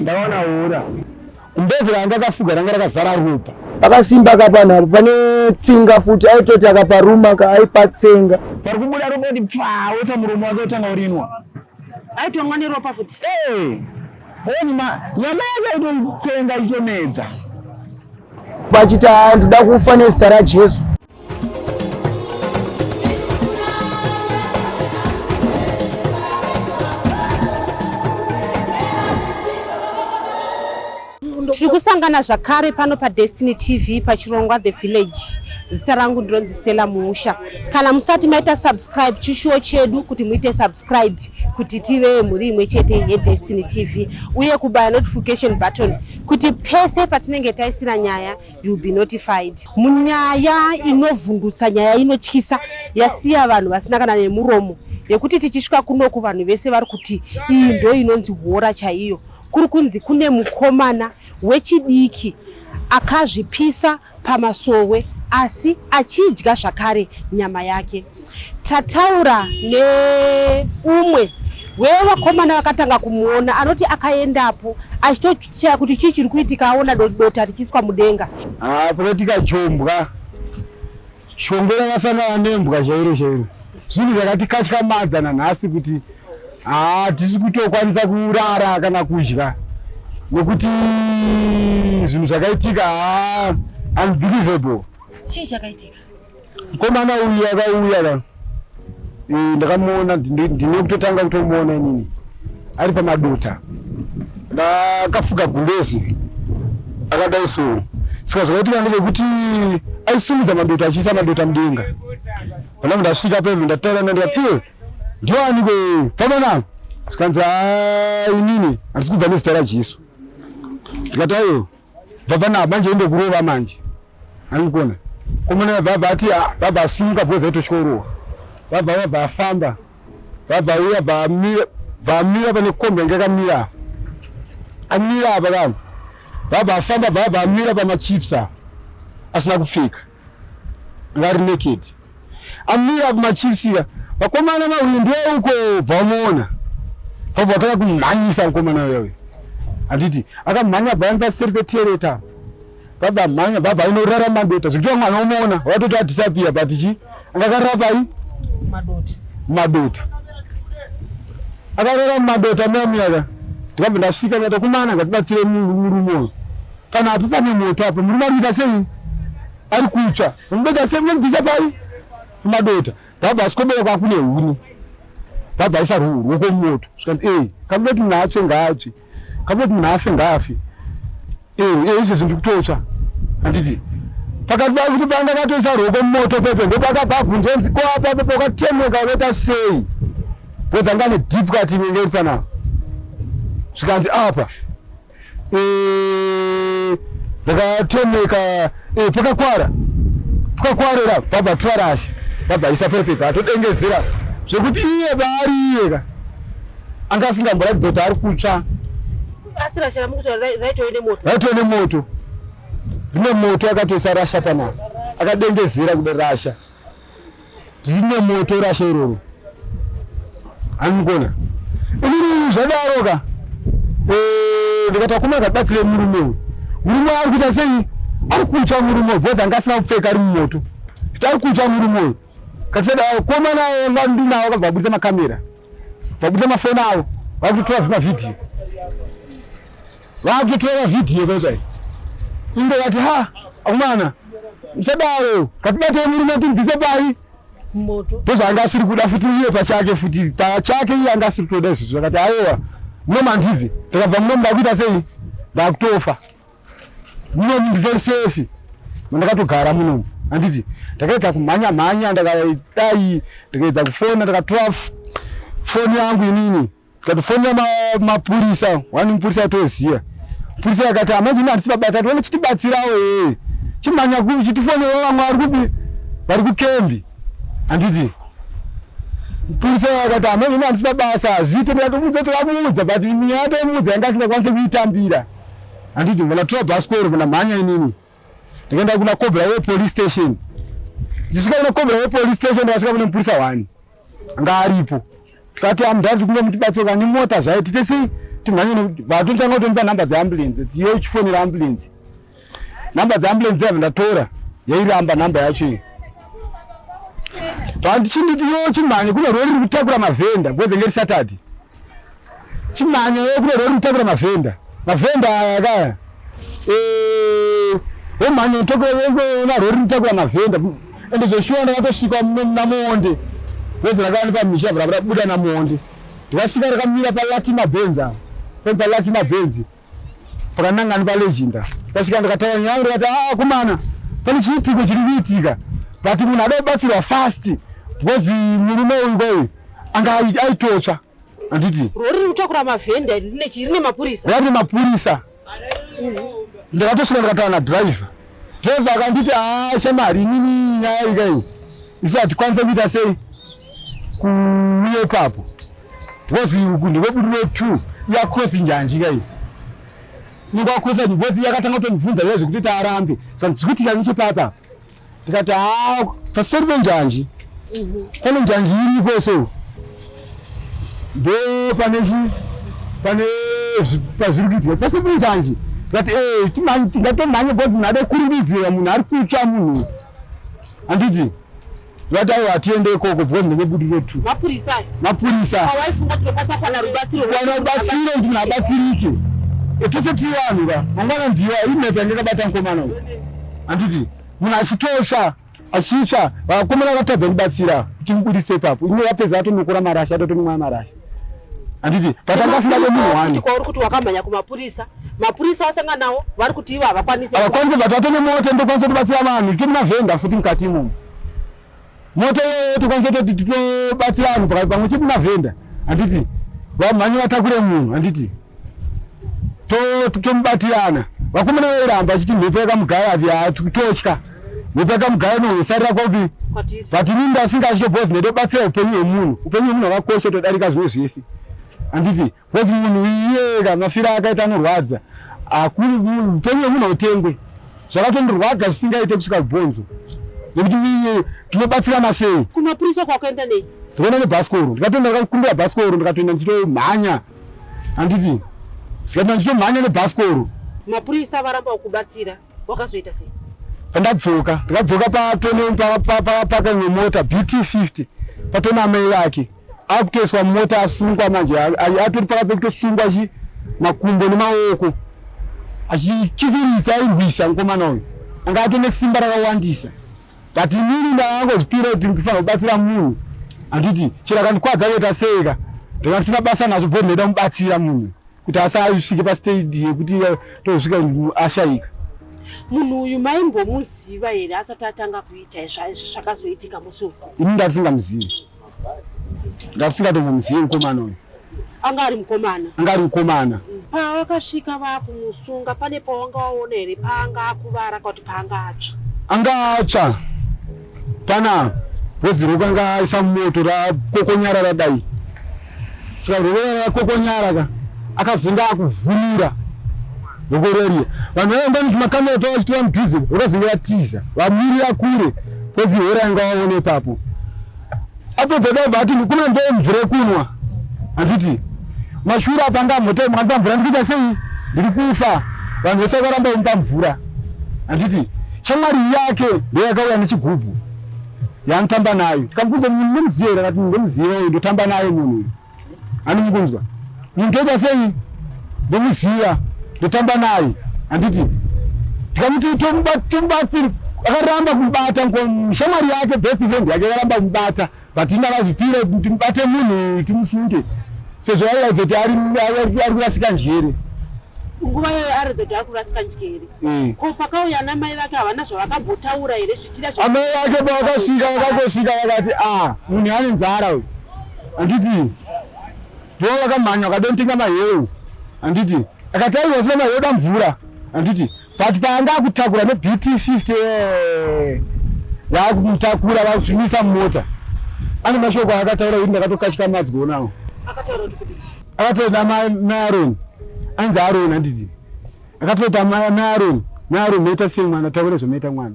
Ndakaona hura. Gumbeze ranga akafuga ranga rakazara ropa. Pakasimba ka panhu apo pane tsinga futi aitoti akaparuma ka aipatsenga. Pari kubuda ropa kuti pfaa woisa muromo wake wotanga urinwa. Aitonwa neropa futi. Eh. Oni ma nyama yake aitoitsenga ichitomedza. Vachiti haa ndida kufa nezita raJesu. Tiri kusangana zvakare pano paDestiny TV pachirongwa The Village. Zita rangu ndinonzi Stella Muusha. Kana musati maita subscribe, chishuwo chedu kuti muite subscribe kuti tive mhuri imwe chete yeDestiny TV uye kubaya notification button kuti pese patinenge taisira nyaya you'll be notified. Munyaya inovhundutsa, nyaya inotyisa yasiya vanhu vasina kana nemuromo yekuti tichisvika kunoku vanhu vese vari kuti iyi ndo inonzi hora chaiyo. Kuri kunzi kune mukomana wechidiki akazvipisa pamasowe asi achidya zvakare nyama yake. Tataura neumwe wevakomana vakatanga kumuona anoti akaendapo achitochaya kuti chii chiri kuitika aona dota richiiswa mudenga. Haa pakaitika jombwa shongwe rakasangana nembwa chairo chairo zvinhu zvakatikatyamadza nanhasi kuti haa tisi kutokwanisa kurara kana kudya nekuti zvinhu zvakaitika haa unbelievable. Chii chakaitika? Mukomana uyu akauya ka eh, ndakamuona ndine kutotanga kutomuona inini ari pamadota ndakafuka gumbezi akadai so saka zvakaitika ndezvekuti aisimudza madota achiisa madota mudenga panapa ndasvika pevo ndataura naye ndikati iwe ndiwaniko pamana zvikanzi inini handisi kubva nezita rajesu ndikati aiwa Baba na manje ende kurova manje. Anokona. Komana baba ati ah, baba asumuka because aitotyorowa. Baba baba afamba. Baba uya bamira bamira pane kombi yanga yakamira. Amira apa kana. Baba afamba baba amira pama chips apa. Asina kupfeka. Vari naked. Amira kumachiefs iya vakomana mahwindi euko bvamuona pabva vatanga kumhanyisa mukomana uya uya handiti akamhanya bva paseri petereta baba mhanya baba inorara madota zvekuti vamwe vanomuona vatoti adisappear but chi anga akarara pai madota madota akarara mumadota muya muya ka ndikabva ndasvika ndati kumana ngatibatsire murume uyu kana apo pane moto apo murume ari kuita sei ari kutsva Munoita sei munomubvisa pai madota baba asikobera kwakune huni baba aisa ruoko mumoto zvikanzi ee kamuda kuti munhu atsve ngaatsve kamuda kuti munhu afe ngaafe ee ee izvezvi ndiri kutotsva handiti pakati pakuti panga katoisa ruoko mumoto pepe ndopakabva abvunzwa nzi ko apa pepe wakatemeka wakaita sei because anga ane deep cut inenge iri panapa zvikanzi apa Eh, ndakatemeka eh, pakakwara pakakwarira baba twarasha baba isa pepepa atodengezera zvekuti iye paari iye ka anga asingamboratidza kuti ari kutsva asi rasha ramukuti raitove nemoto raitove nemoto rine moto akatoisa rasha panapa akadengezera kuda rasha Rine moto rasha iroro. Anogona. Inini zvadaro ka. Eh, ndikati akoma kabatsire murume uyu. Murume ari kuita sei? Ari kutsva murume uyu because anga asina kupfeka ari mumoto. Kuti ari kutsva murume uyu. Katisada koma naye anga ndinawo akabva abudisa makamera. Vabuda mafoni avo vakutotora zvimavhidhiyo. Vakutotora vhidhiyo kwaita inge vati ha akomana musadaro katibatei murume timubvise pai moto ndozvaanga asiri kuda futi iye pachake futi pachake iye anga asiri kutoda izvozvo akati ayewa muno mandibve ndakabva muno ndakuita sei ndakutofa muno nditori safe mandakatogara muno handiti ndakaedza kumhanya mhanya ndakadai ndikaedza kufona ndakatora foni yangu inini ndikatofonera mapurisa wani mupurisa atoziva mupurisa akati amanje ini handisi pabasa tione chitibatsirawo ee chimhanya chitifonerawo vamwe vari kupi vari kukembi handiti mupurisa akati amanje ini handisi pabasa hazviite ndikatomuudza kuti vamuudza but nyaya tomuudza yanga asingakwanise kuitambira handiti ndikatora bhasikoro ndamhanya inini ndikaenda kuna Cobra Way police station ndichisvika kuna Cobra Way police station ndakasvika kune mupurisa one anga aripo tikati amudhara tikunge mutibatsira nemota zvayo tite sei Timhanye vatotanga kutomupa nhamba dzeambulance, iye uchifonera ambulance. Nhamba dzeambulance dzabva ndatora, yairamba nhamba yacho iyi. Pandichinditi yo chimhanye kune rori riri kutakura mavhenda because ngeri Saturday. Chimhanye yo kune rori riri kutakura mavhenda. Mavhenda aya kaya. Eh, womhanya utakura ona rori riri kutakura mavhenda. Ende zveshuwa ndakatosvika naMuonde. Because rakava pamisha bva rabuda naMuonde. Ndikasvika rakamira paLucky Mabenz apa. PaLucky Mabenz. Pakanangana paLegenda. Ndikasvika ndikataura nyaya yangu ndikati ah komana pane chiitiko chiri kuitika. But munhu ada kubatsirwa fast because murume uyu kwa uyu anga aitotsva. Handiti? Rori riri kutakura mavhenda iri rine chii? Rine mapurisa. Rari mapurisa. Ndakatosvika ndikataura nadriver. Driver akanditi haa shamwari inini nyaya iyi kai isu hatikwanise kuita sei kuuya ipapo because uku ndekwebudiriro two yakrosi njanji kai ingwakrosa because yakatanga kutondibvunza iya zvekuti arambe saka zvikuitika nechepapa ndikati haa paseri penjanji pane njanji iripo so ndo pane chi pane pazviri kuitika paseri penjanji ndikati eh tingatomhanye because munhu ada kukurumidzira munhu ari kutsva munhu handiti ndikati aiwa hatiende ikoko because ndine tu mapurisa mapurisa pawaifunga kuti unokwanisa kuwana rubatsiro kuwana rubatsiro kuti munhu abatsirike tese tiri vanhu ka mangwana ndiwa imhepo yange yakabata mukomana uyu handiti munhu achitotsva achitsva vakomana vakatadza kubatsira kuti mubudise ipapo ine vapedza vatonokora marasha atotomwa marasha handiti but anga asingade munhu wani kwauri kuti wakamhanya kumapurisa mapurisa wasangana nawo vari kuti ivo havakwanisi havakwanisi but vatone mota ndokwanisa kubatsira vanhu tiri mavhenda futi mukati imomo mota iyoyo tokwanisa kutoti titobatsira vanhu pakati pamwe chete mavhenda handiti vamhanye vatakure munhu handiti tomubatirana vakomana vairamba vachiti mhepo yakamugaya totya mhepo yakamugaya inohosarira kwapi but inini ndasingatye because ndinobatsira upenyu hwemunhu upenyu hwemunhu hwakakosha todarika zvimwe zvese handiti because munhu iyeka mafiro akaita anorwadza hakuni upenyu hwemunhu hautengwe zvakatondirwadza zvisingaite kusvika bhonzo nekuti iye tinobatsirana sei kumapurisa kwakaenda nei ndikaenda nebhasikoro ndikatoenda ndakakumbira bhasikoro ndikatoenda ndichitomhanya handiti ndikatoenda ndichitomhanya nebhasikoro mapurisa varamba kukubatsira wakazoita sei pandadzoka ndakadzoka patone pakapaka imwe mota bt 50 patone amai vake akutoiswa mota asungwa manje atori pakati pekutosungwa chi makumbo nemaoko achikikiritsa airwisa mukomana uyu anga atone simba rakawandisa but inini ndakangozvipira kuti ndifanira kubatsira munhu handiti chero akandikwadza kuita seika ndanga ndisina basa nazvo bho ndinoda mubatsira munhu kuti asasvike pastage yekuti tosvika ashaika munhu uyu maimbomuziva here asati atanga kuita zvakazoitika musi uyu ini ndasingamuzivi ndasingatombomuzivi mukomana uyu anga ari mukomana anga ari mukomana pawakasvika vakumusunga pane pawanga waona here paanga akuvara kana kuti paanga atsva anga atsva pana bhodzi roko anga aisa mumoto rakokonyara radai saka roko rakokonyara ka akazenge akuvhunira roko reriya vanhu vaenda nekumakamera tava vachitora mudhuze vakazenge vatiza vamirira kure bhodzi hora yanga vaona ipapo apedza dai bati kuna ndo mvura yekunwa handiti mashure apa anga ambotai mukandipa mvura ndikuita sei ndiri kufa vanhu vese vakaramba kumupa mvura handiti shamwari yake ndo yakauya nechigubhu yaanotamba nayo tikamubvunza munhu ndomuziva here akati ndomuziva uyu ndotamba naye munhu uyu hani mukunzwa munhu toita sei ndomuziva ndotamba naye handiti tikamuti tomubatsiri akaramba kumubata shamwari yake best friend yake akaramba kumubata but ini ndakazvipira kuti mubate munhu timusunge sezvo airatidza kuti ari kurasika njere nguva iyoyo aratidza kuti ari kurasika njere mm. ko pakauya ana mai vake havana zvavakambotaura here zvichida amai vake pavakasvika vakangosvika vakati a ah, munhu ane nzara uyu handiti ndo vakamhanya vakadotenga maheu handiti akati aiwa sina maheu da mvura handiti but paanga akutakura nebt 50 eh, yakumutakura vakuchimisa mumota ane mashoko aakataura kuti ndakatokatya madzwi onawo akataura naaroni anzi aroni handiti akataura naaroni naaroni maita sei mwana taura zvamaita mwana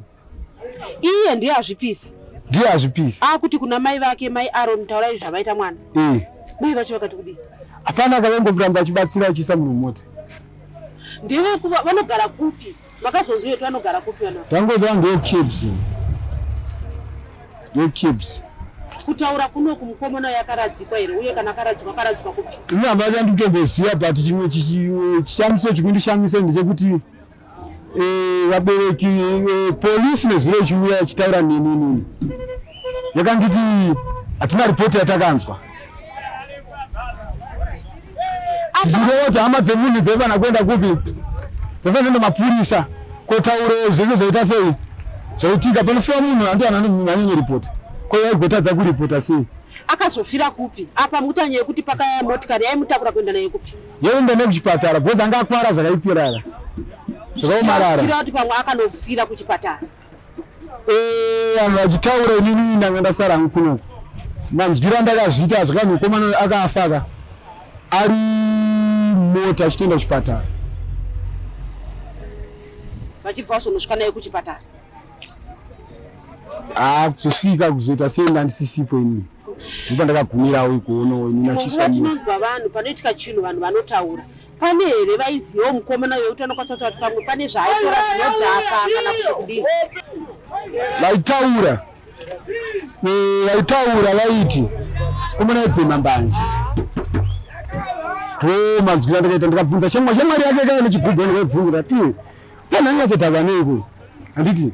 iye ndiye azvipisa ndiye azvipisa akuti kuna mai vake mai Aaron taurai zvavaita mwana eh mai vacho vakati kudii? Hapana akavangoramba achibatsira achiisa munhu mumota. Ndevekuva vanogara kupi? Makazonzi uye vanogara kupi vanhu ava? Tangoti vanhu ndokibs. Ndokibs. Kutaura kunoku mukomana uyu akaradzikwa here uye kana akaradzikwa akaradzikwa kupi? Ini hamba chandikutomboziva but chimwe chishamiso chikundishamisa ndechekuti eh, vabereki eh, polisi nezuro ichiuya ichitaura neni inini yakanditi hatina ripoti yatakanzwa zvichireva kuti hama dzemunhu dzaifanira kuenda kupi dzaifanira kuenda mapurisa kotaura zvese zvaita sei zvaitika panofiwa munhu antu ananyanya ripota ko yaigotadza kuripota sei? Akazofira kupi? Apa mutanya yekuti pakaya motikari yaimutakura kuenda naye kupi? Yaienda nekuchipatara because anga akwara zvakaipirara zvakaomarara. Zvichireva kuti pamwe akanofira kuchipatara. Eh, vanhu vachitaura inini ndanga ndasara hangu kunoku manzwiro andakazviita zvakanzi mukomana akafa ka ari mota achitoenda kuchipatara. Vachibva vazonosvika naye kuchipatara. Haa kuzosvika kuzoita sei ndandisisipo inini ndipo ndakagumirawo ikono inini Dzimwe achiswa nguva mota. Tinonzwa vanhu panoitika chinhu vanhu vanotaura. Pane here vaizivawo mukomana uyo wekuti anokwanisa kutaura kuti pamwe pane zvaaitora zvinodhaka kana kuti kudii? Vaitaura eh, vaitaura vaiti komana aibhema mbanje ndo manzwiro andakaita. Ndikabvunza shamwari shamwari yake kaya nechigubhu ndikaibvunza ndati iwe fana anyatsodhakwa neiko handiti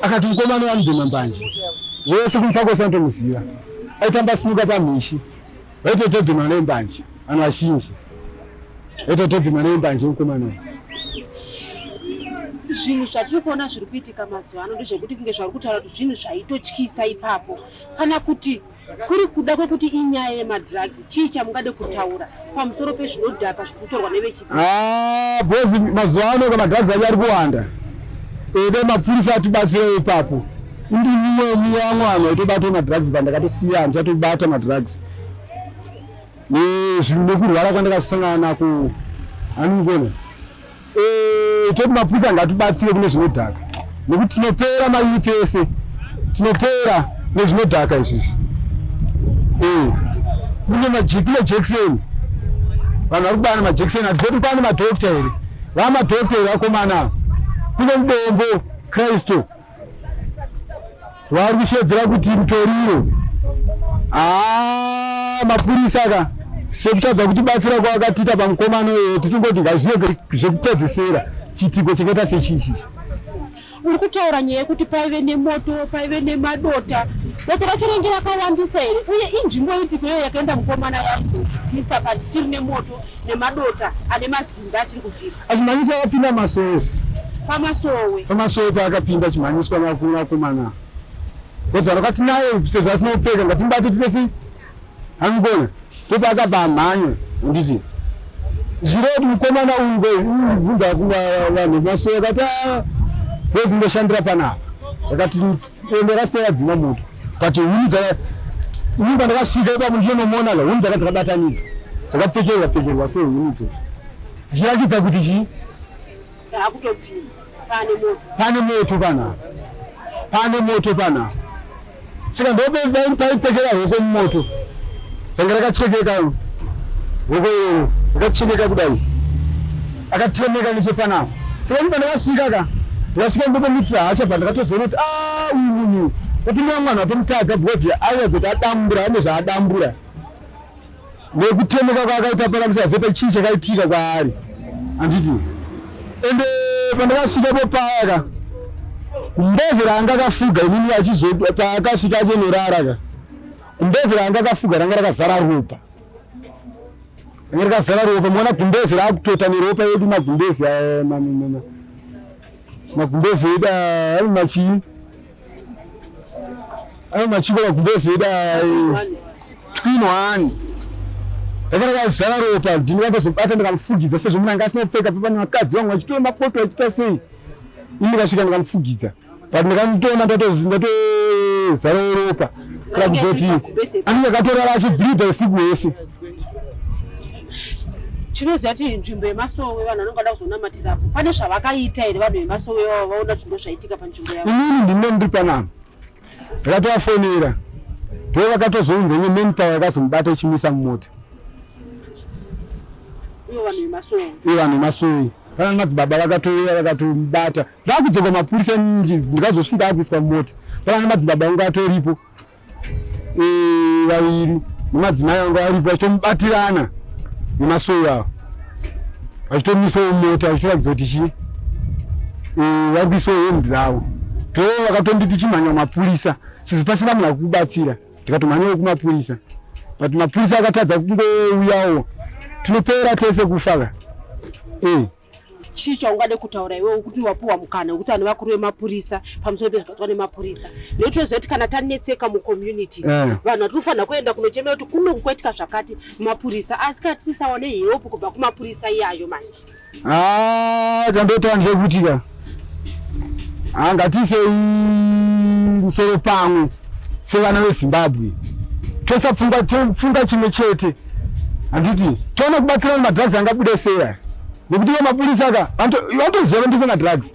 akati mukomana anobhema mbanje vese kumupako santomuziva aitamba simuka pamhishi vaitotobhema nembanje vanhu vazhinji vaitotobhema nembanje mukomana uyu. Zvinhu zvatiri kuona zviri kuitika mazuva ano ndezvekuti kunge zvari kutaura kuti zvinhu zvaitotyisa ipapo kana kuti kuri kuda kwekuti inyaya yemadrugs. Chii chamungade kutaura pamusoro pezvinodhaka zviri kutorwa nevechidiki? Ah, boss mazuva ano ka madrugs acho ari kuwanda. Ede mapurisa atibatsire ipapo. Indimiwe mumwe vamwe vanhu vaitobata madrugs pandakatosiya handichatobata madrugs. Nezvinhu nekurwara kwandakasangana nako hanikuona. Eh, toti mapurisa ngatibatsire kune zvinodhaka nekuti tinopera mayouth ese tinopera nezvinodhaka izvizvi. Eh, kune kune jekiseni vanhu vari kubana majekiseni hatizoti kwane madhokta here vamadhokta here vakomana kune mudombo kristu vari kushedzera kuti mutoriro haa mapurisa ka sekutadza kutibatsira kwavakatiita pamukomano iyoyo tichingoti ngazvive zvekupedzesera chiitiko chakaita sechichi. Uri kutaura nyaya yekuti paive nemoto, paive nemadota. Dota racho ringe rakawandisa here uye inzvimbo ipi kuyo yakaenda mukomana yaizozvipisa panditiri nemoto nemadota ane mazimbe achiri kubvira? Achimhanyiswa akapinda masowe. Pamasowe. Pamasowe paakapinda achimhanyiswa nevakomana because vanhu vakati naye sezvo asina kupfeka ngatimubate titesi hanikuona ndopaakabva amhanya handiti zvireva kuti mukomana uyu bvunza vanhu vemasowe akati bozi ndoshandira panapa akati ende rakasiya radzima moto but huni ini pandakasvika ipapo ndichinomuona huni dzaka dzakabatanidzwa dzakapfekerwa pfekerwa so huni idzodzo dzichiratidza kuti chii? Dzaakutobvira pane moto. Pane moto panapa pane moto panapa saka ndopaipfekera hoko mumoto ranga rakachekeka hoko iroro rakachekeka kudai akatemeka nechepanapa saka ini pandakasvika ka ndakasvika ndotomuitira hasha pandakatozoona kuti a uyu munhu otumira mwana watomutadza because airatidza kuti adambura ane zvaadambura nekutemeka kwaakaita pakamusazoita chii chakaitika kwaari handiti ende pandakasvikapo paya ka gumbeze raanga akafuga inini achizo paakasvika achinorara ka gumbeze raanga akafuga ranga rakazara ropa ranga rakazara ropa muona gumbeze raakutota neropa yedu magumbeze aya magumbeze edu ari machii ari machiko magumbeze edu aya twin one ranga rakazara ropa ndini vakazobata ndikamufugidza sezvo munhu anga asina kupfeka pane vakadzi vamwe vachitora mapoto vachiita sei ini ndikasvika ndikamufugidza but ndikamutoona ndatozara ropa kana kuzoti anenge akatorara achibleedha usiku hwese. Tinoziva kuti nzvimbo yemasowe vanhu vanenge vada kuzonamatirapo. Pane zvavakaita here vanhu vemasowe ivavo vaona kuti ndozvaitika panzvimbo yavo? Inini ndine ndiri panapa ndakatovafonera ndo vakatozounza imwe manpower yakazomubata ichimisa mumota. Ivo vanhu vemasowe. Ivo vanhu vemasowe. Vana madzibaba vakatouya vakatomubata. Ndakudzoka mapurisa nje ndikazosvika akuiswa mumota. Vana madzibaba vangu atoripo. Eh, vaviri nemadzimai vangu aripo vachitomubatirana nemasowe ava. Vachitomisawo mota vachitoratidza kuti chii. Eh, vari kuisawo hembe dzavo. Too vakatonditi chimhanya mapurisa sezvo pasina munhu akukubatsira. Tikatomhanyawo kumapurisa but mapurisa akatadza kungouyawo tinopera tese kufa ka eh. Chii chaungade kutaura iwewe kuti wapuwa mukana wekuti vanhu vakuru vemapurisa pamusoro pezvakaitwa nemapurisa nekuti toziva kuti kana tanetseka mucommunity Eh. vanhu hatinofanira kuenda kunochemera kuti kuno kwaitika zvakati mapurisa asi kana tisisawane help kubva kumapurisa iyayo manje. Ah, chandotaura ndechekuti ka ah, ngatiisei musoro pamwe sevana veZimbabwe toisa pfungwa tofunga chimwe chete handiti toona kubatsirana madrugs angabude sei aya nekuti ivo mapurisa ka vanotoziva vanotengesa madrugs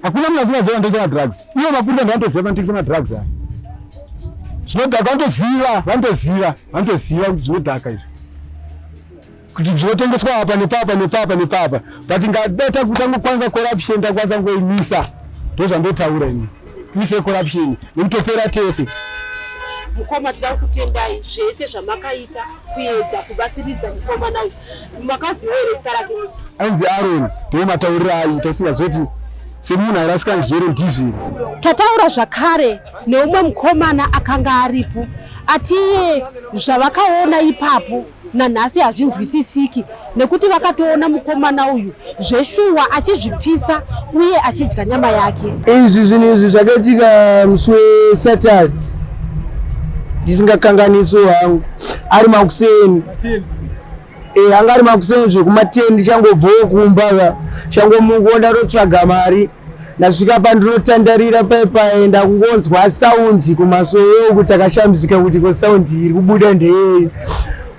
hakuna munhu asingaziva vanotengesa madrugs ivo mapurisa ndo vanotoziva vanotengesa madrugs aya zvinodhaka vanotoziva vanotoziva vanotoziva kuti zvinodhaka izvi kuti zvinotengeswa apa nepapa nepapa nepapa but ngadai tangokwanisa corruption takwanisa ngoimisa ndozvandotaura ini timise corruption nekutofera tese. Mukoma tida kukutendai zvese zvamakaita kuedza kubatsiridza mukomana uyu. Makaziva here zita rake? Ainzi Aaron ndiwo matauriro aiita usingazoti semunhu airasika njere ndizvo here. Tataura zvakare neumwe mukomana akanga aripo ati iye zvavakaona ipapo nanhasi hazvinzwisisiki nekuti vakatoona mukomana uyu zveshuwa achizvipisa uye achidya nyama yake. Izvi zvinhu izvi zvakaitika musi weSaturday ndisingakanganisiwo hangu ari makuseni e, anga ari makuseni zvekuma10 ndichangobvawo kumba ka changomuka ndatotsvaga mari ndasvika pandinotandarira paye paye ndakungonzwa saundi kumasowe uku takashamisika kuti ko saundi iri kubuda ndeyei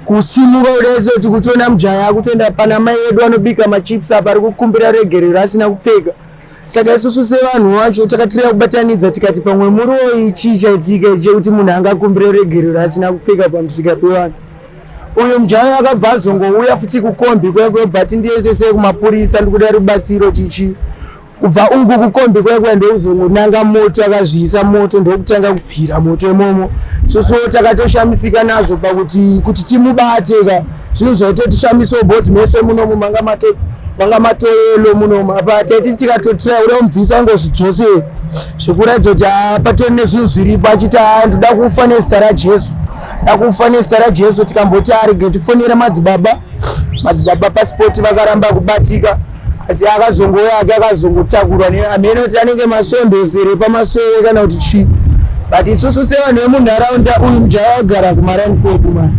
kusimuka kudai kuti kutoona mujaya akutoenda pana mai vedu vanobika machips apa ari kukumbira regerero asina kupfeka saka isusu sevanhu vacho takatireva kubatanidza tikati pamwe muriwo ichii chaitika chekuti munhu angakumbire regerero asina kupfeka pamusika pevanhu uyu mujaya akabva azongouya futi kukombi kuya kuyobva ati ndiendesei kumapurisa ndikuda rubatsiro chichi kubva uku kukombi kuya kuya ndokuzongonanga moto akazviisa moto ndokutanga kubvira moto imomo susuwo takatoshamisika nazvo pakuti kuti timubate ka zvinhu zvaitotishamisawo bhozi mese munomu manga mato manga matoyelo munomu apa taiti tikatotira uda kumubvisa ngozvidzosei zvekuratidza kuti patori nezvinhu zviripo achiti haa ndoda kufa nezita raJesu ndakufa nezita raJesu tikamboti arege tifonere madzibaba madzibaba pasipoti vakaramba kubatika asi akazongouya ake akazongotakurwa hameno kuti anenge masondosere pamasowe kana kuti chii but isusu sevanhu vemunharaunda uyu mujaya agara kumaraini kwedu mani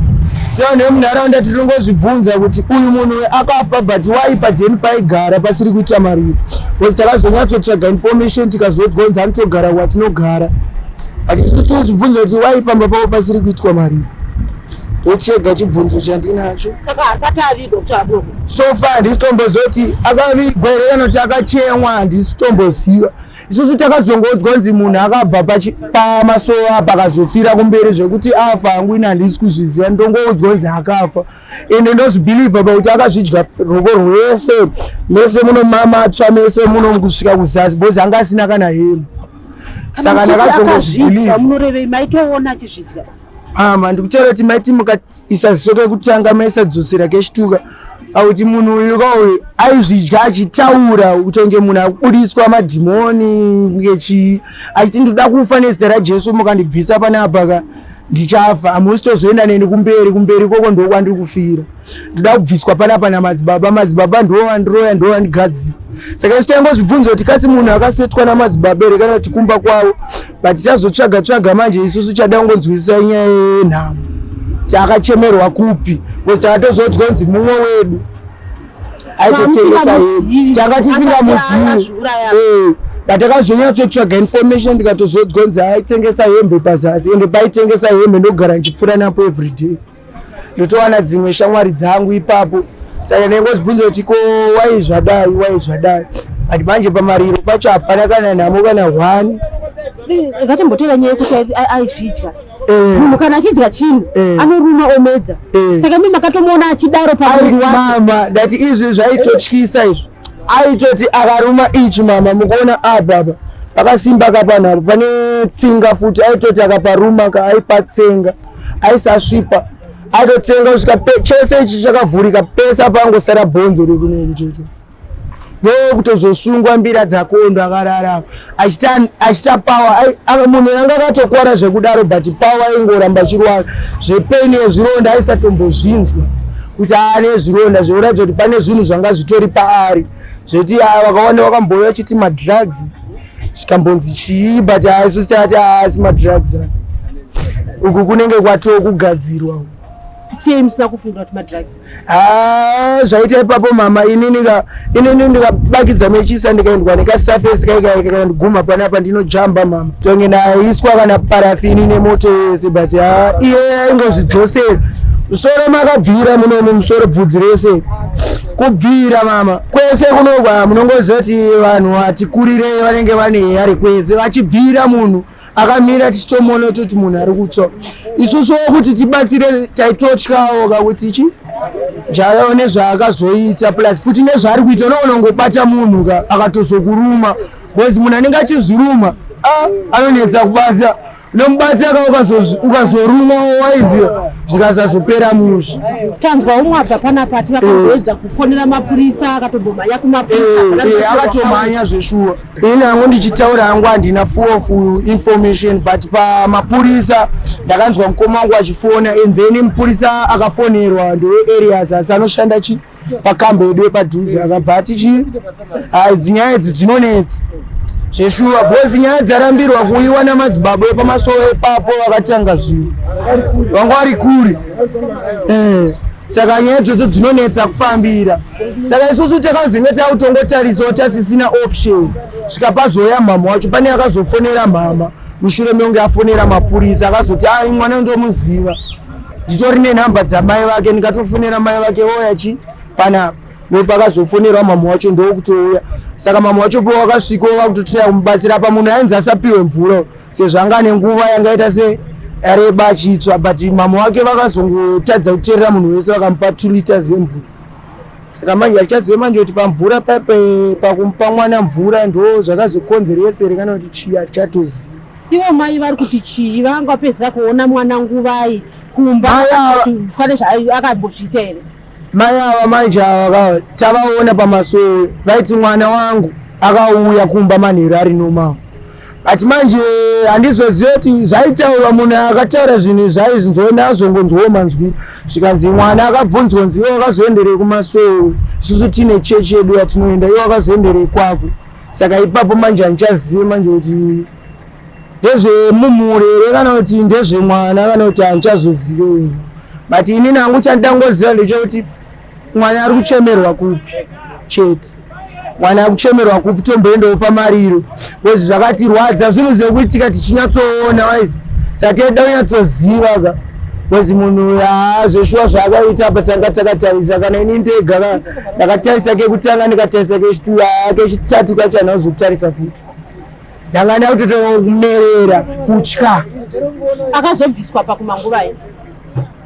sevanhu vemunharaunda tiringozvibvunza kuti uyu munhu akafa but wai padheni paigara pasiri kuita mariro because takazonyatsotsvaga information tikazodzwa kunzi anotogara kwatinogara but isusu tozvibvunza kuti wai pamba pavo pasiri kuitwa mariro ndochega chibvunzo chandinacho. Saka haasati avigwa kuti abude. So far handisi tombozoti akavigwa here kana kuti akachemwa handisi tomboziva. Isusu takazongonzwa kunzi munhu akabva pamasowe apa akazofira kumberi zvekuti afa hangu ini handisi kuzviziva ndongoudzwa kunzi akafa ende ndozvibhilivha pakuti akazvidya rwoko rwese mese muno mamatsva mese muno kusvika kuzasi because anga asina kana hembe saka ndakazongozvibhilivha. Munorevei maitoona achizvidya? Mama ndikutaura kuti maiti mukaisa ziso kekutanga maisadzosera kechituka pakuti munhu uyu ka uyu aizvidya achitaura kutonge munhu akubudiswa madhimoni kunge chii achiti ndoda kufa nezita raJesu mukandibvisa panapa ka ndichafa hamusi tozoenda neni kumberi kumberi ikoko ndokwandiri kufira ndoda kubviswa panapa namadzibaba madzibaba ndiwo vandiroya ndiwo vandigadzira saka isu taingozvibvunza kuti kasi munhu akasetwa namadzibaba here kana kuti kumba kwavo but tazotsvaga tsvaga manje isusu chada kungonzwisisa inyaya yenhamo takachemerwa kupi because takatozodzwa kunzi mumwe wedu aitotengesa yedu tanga tisingamuzivi eh, but takazonyatsotsvaga information tikatozodzwa kunzi aitengesa hembe pazasi ende paitengesa hembe ndogara ndichipfuura napo everyday ndotowana dzimwe shamwari dzangu ipapo saka ndaingozvibvunza kuti ko wai zvadai wai zvadai but manje pamariro pacho hapana kana nhamo kana hwani. Ngatimboteva nyaya yekuti aizvidya. Munhu kana achidya chinhu anoruma omedza. Saka imi makatomuona achidaro pamuviri wake. Mama, ndati izvi zvaitotyisa izvi. Aitoti akaruma ichi mama, mukuona apa apa pakasimba kapanhu apa pane tsinga futi, aitoti akaparuma ka aipatsenga, aisasvipa, aitotsenga kusvika chese ichi chakavhurika pese apa angosara bhonzo rekuneri chete. Ndokutozosungwa mbira dzakondo akarara achita power. Munhu yanga akatokwara zvekudaro, but power aingoramba achirwara zvepain yezvironda aisatombozvinzwa kuti ane zvironda, zvekuratidza kuti pane zvinhu zvanga zvitori paari zveti vakawanda vakambouya vachiti madrugs, zvikambonzi chii, but isusu tati asi madrugs uku kunenge kwatokugadzirwa. Sei musina kufunga kuti madrugs? Haa, zvaita ipapo mama, inini ndikabakidza mechisa, ndikaendwa nekasafesi kaikaikandiguma panapa, ndinojamba mama, tonge ndaiswa kana parafini nemoto yese, but haa, iye aingozvidzosera. Musoro makabvira munomu, musoro bvudzi rese kubvira mama, kwese kunogwa. Munongoziva kuti vanhu vatikurirei vanenge vane hari kwese vachibvira, munhu akamira tichitomuona kutoti munhu ari kutsva. Isusuwo kuti tibatsire taitotyawo kakuti chi jaiwo nezvaakazoita plus futi nezvaari kuita, unoona ungobata munhu ka akatozokuruma, because munhu anenge achizviruma anonetsa kubata. Unomubata ka ukazorumwa waiziva zvikasazopera mushe. Tanzwa umwe abva panapa ati vakamboedza kufonera mapurisa, akatombomhanya kumapurisa. Akatomhanya zveshuwa. Ini hangu ndichitaura hangu handina full of information, but pamapurisa ndakanzwa mukoma wangu achifona, and then mupurisa akafonerwa ndeweareas, asi anoshanda chi pakambo yedu yepadhuze, akabva ati chi dzinyaya idzi dzinonetsa zveshuwa, because nyaya dzarambirwa kuuyiwa namadzibaba epamasoro ipapo vakatanga zvinhu vanga vari kure. Saka nyaya idzodzo dzinonetsa kufambira, saka isusu takanzinge takutongotarisawo tasisina option, svika pazouya mhama wacho. Pane akazofonera mhama mushure mekunge afonera mapurisa, akazoti ai mwana ndomuziva, nditori nenhamba dzamai vake, ndikatofonera mai vake voya chi panapa. Ndopakazofonerwa mama wacho, ndokutouya. Saka mama wacho po wakasvikawo vakutotraya kumubatsira. Pa munhu ainzi asapiwe mvura sezvo anga ane nguva yangaita se yareba achitsva, but mama wake vakazongotadza kuteerera munhu wese, vakamupa 2 liters yemvura. Saka manje achazive manje kuti pamvura paipe pakumupa mwana mvura ndo zvakazokonzeresa here kana kuti chii, hatichatoziva. Ivo mai vari kuti chii? Vanga vapedzisa kuona mwana nguvai kumba? Mai Kuti pane zvaakambozviita here? Mai ava manje ava tavaona pamasowe vaiti mwana wangu akauya kumba manheru ari normal, but manje handizoziva kuti zvaitaurwa. Munhu akataura zvinhu zvaizonzona azongonzwawo manzwiro, zvikanzi mwana akabvunzwa nzi iwe wakazoenderei kumasowe, isusu tine chechi yedu yatinoenda, iwe wakazoenderei kwako? Saka ipapo manje handichazivi manje kuti ndezvemumhuri here kana kuti ndezvemwana kana kuti handichazozivi, but inini hangu chandangoziva ndechekuti mwana ari kuchemerwa kupi chete, mwana ari kuchemerwa kupi, tomboendawo pamariro, because zvakatirwadza zvinhu zvekuitika tichinyatsoona waizi, saka taida kunyatsoziva ka, because munhu haa zveshuwa zvaakaita apa tanga takatarisa. Kana ini ndega ka ndakatarisa kekutanga, ndikatarisa kechitatu, haa, kechitatu kacho handina kuzotarisa futi, ndanga ndakutotanga kumerera kutya. Akazobviswa pakumanguvai?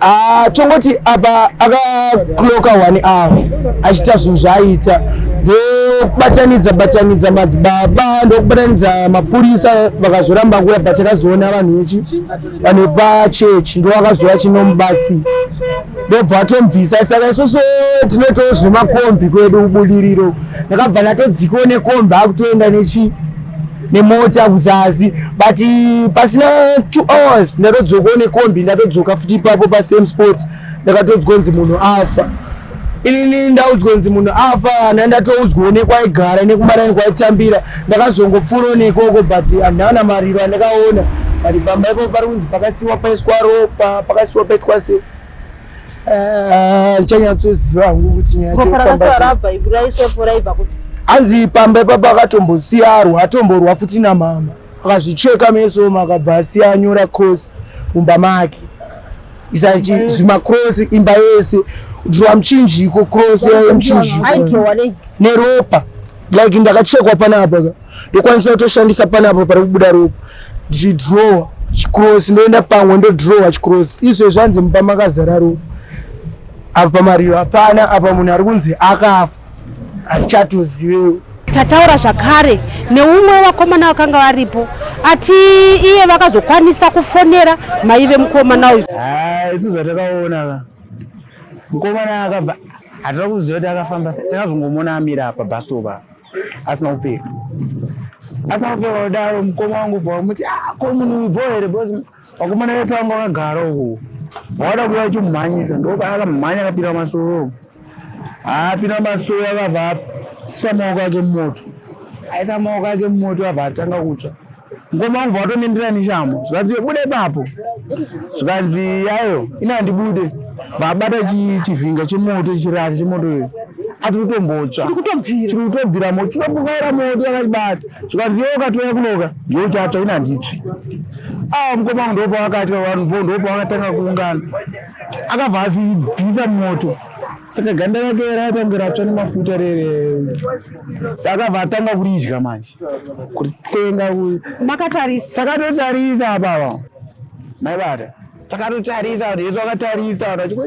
Ah, tongoti apa akakloka one hour achiita zvinhu zvaaita, ndokubatanidza batanidza madzibaba, ndokubatanidza mapurisa, vakazoramba kuuya, but takazoona vanhu vechi vanhu vepachechi ndo vakazouya chinomubatsira, ndobva vatomubvisa. Saka isusu tinoitawo zvemakombi kwedu kubudiriro, ndakabva ndatodzikawo nekombi akutoenda nechi nemota kuzasi, but pasina 2 hours ndatodzokawo nekombi, ndatodzoka futi ipapo pasame spot, ndakatodzwa kunzi munhu afa. Inini ndaudzwa kunzi munhu afa, hana ndatoudzwawo nekwaigara nekumarani kwaitambira. Ndakazongopfuurawo nekoko, but handina mariro andakaona, but pamba ipapo pari kunzi pakasiwa paiswa ropa, pakasiwa paitwa sei, ndichanyatsoziva hangu kuti nyaya yacho Ropa yofamba rakasiwa sei. rabva raiswepo raibva kuti? Hanzi pamba ipapo akatombosiyarwa, atomborwa futi namama, akazvicheka meso, akabva asiya anyora cross mumba make, isa zvimacross imba yese, kudhirowa muchinjiko, cross yemuchinjiko. Aidhirowa nei? Neropa. Like ndakachekwa panapa ka, ndokwanisa kutoshandisa panapa pari kubuda ropa ndichidhirowa. Chikrosi ndoenda pamwe ndodhirowa chikrosi. Izvezvi hanzi mumba makazara ropa. Apa pamariro hapana, apa munhu ari kunzi akafa. Hatichatozivewo. Tataura zvakare neumwe wevakomana vakanga varipo ati iye vakazokwanisa kufonera mai vemukomana uyu. Haa isu zvatakaona ka mukomana akabva hatina kuziva kuti akafamba sei takazongomuona amira apa bus stop apa asina kupfeka asina kupfeka kudaro mukoma wangu bva wamuti ah ko munhu uyu bho here because vakomana vese vanga vakagara uku vawada kuuya vachimumhanyisa ndopayakamhanya akapinda masoro Apinda masowe akabva aisa maoko ake mumoto. Aisa maoko ake mumoto abva atanga kutsva. Mukoma wangu vatonendera neshamo. Zvikanzi buda ipapo. Zvikanzi ayo ini handibude. Vabata chivhinga chemoto chirasha chemoto iyoyo. Asi kutombotsva. Chiri kutobvira moto. Chinopfukaira moto akachibata. Zvikanzi iwe ukatouya kunoka ndiwe uchatsva ini handitsvi. Ah mukoma wangu ndopawakatya vanhu ndopawakatanga kuungana. Akabva azvibvisa moto. Saka ganda rake raita kunge ratsva nemafuta rere. Saka akabva atanga kuridya manje. Kuritsenga. Makatarisa. Takatotarisa apa apa. Maibata. Takatotarisa vanhu vese vakatarisa vanhu vachiko.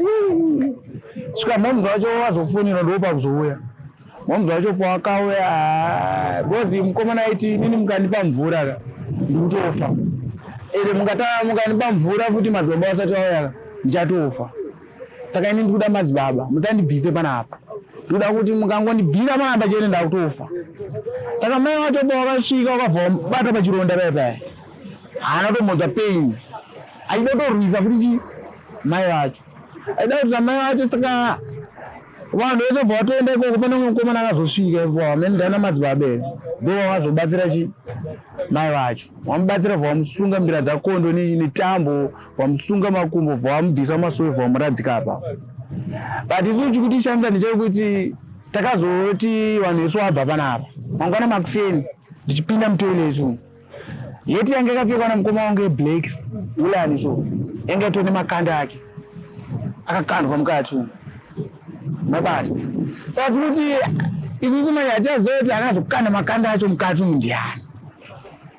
Svika moms vacho vazofonera ndopa kuzouya. Moms vacho pawakauya because mukomana aiti inini mukandipa mvura ka ndikutofa. Ende mukandipa mvura futi madzibaba vasati vauya ka ndichatofa. Saka ini ndikuda madzibaba musandibvise panapa. Ndikuda kuti mukangondibvira panapa chete ndakutofa. Saka mai vacho pawakasvika wakabva wamubata pachironda paya paya. Haana kutombonzwa pain. Achida kutorwisa futi chi mai vacho. Aida kurwisa mai vacho saka vanhu vese bva vatoenda ikoko pane umwe mukomana akazosvika ipo amene ndaina madzibaba here ndo vakazobatsira chi mai vacho vamubatsira bva vamusunga mbira dzakondo netambo vamusunga makumbo bva vamubvisa masowe bva vamuradzika apa but isu chikutishamisa ndechekuti takazoti vanhu vesu vabva panapa mangwana makuseni ndichipinda mutoilet umu yeti yange yakapfekwa namukoma wangu yeblack ulani so yange yatove nemakanda ake akakandwa mukati umu mabata saka tikuti isusu manje hatichaziva kuti akazokanda makanda acho mukati umu ndiani.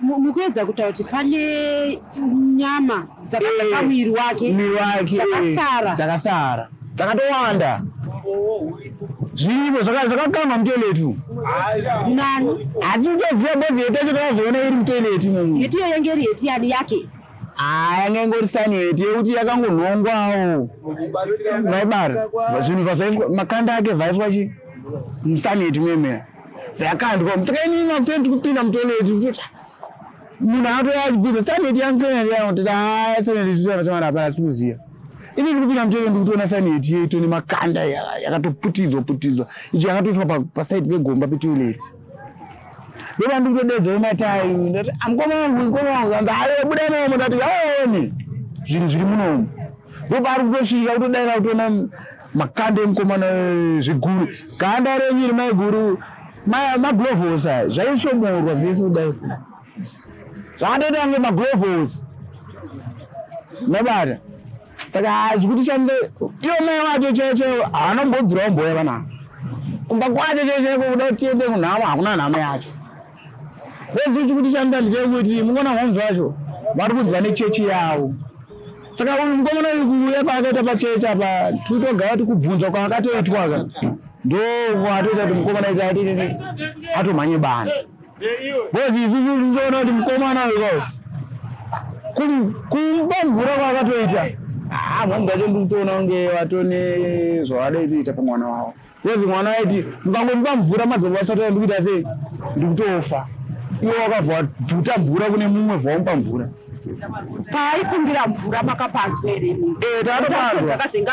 Mukuedza kutaura kuti pane nyama dzakabva pamuviri wake muviri wake dzakasara dzakasara dzakatowanda zviripo zvakakandwa mutoilet umu. Nani? Hatisi kutoziva because heti yacho takazoona iri mutoilet imomo. Heti iyo yange iri heti yani yake? Ah, yanga ingori sani heti yekuti yakangonhongwawo. Maibara zvinhu zvazvaiswa makanda ake zvaiswa chi musani heti meme. Zvakandwa saka ini makuseni tikupinda mutoilet munhu atouya achibvunza sani heti yangu sani heti yangu toti haa sani heti tisana hapana tikuziva. Ini ndiri kupinda mutoilet ndikutoona saneti yeito nemakanda yakatoputidzwa putidzwa icho yakatoiswa paside pegomba petoilet. Ndoba ndikutodedza wematai ndati amukoma wangu mukoma wangu anzi aiwa buda imomo ndati aone zvinhu zviri munomu. Ndopaari kutosvika kutodaira kutoona makanda emukomana zviguru ganda renyu iri maiguru maglovosi aya zvaishomorwa zvese kudai zvakatoita kunge maglovosi nobata saka hazvi kuti shande ivo mai wacho chaiyo chaiyo haana kumbobvira wambouya panapa kumba kwacho chaiyo chaiko kuda kuti tiende kunhamo hakuna nhamo yacho Bezi chikuti shanda ndechekuti mungona mhoms vacho vari kunzwa nechechi yavo saka uyu mukomana uyu kuuya paakaita pachechi apa totogara kuti kubvunzwa kwaakatoitwa ka ndo kwatoita kuti mukomana ita atoite atomhanye bani because isusu tinoona kuti mukomana uyu ka kumupa mvura kwaakatoita haa mhoms vacho ndikutoona kunge vatone zvavada kuita pamwana wavo Because mwana aiti mukangondipa mvura madzibaba vasati vauya ndikuita sei ndikutofa. Iwe wakabva wabvuta mvura kune mumwe bva wamupa mvura. Paaikumbira mvura makapanzwa here imi? Eh, takatopanzwa. Akazenge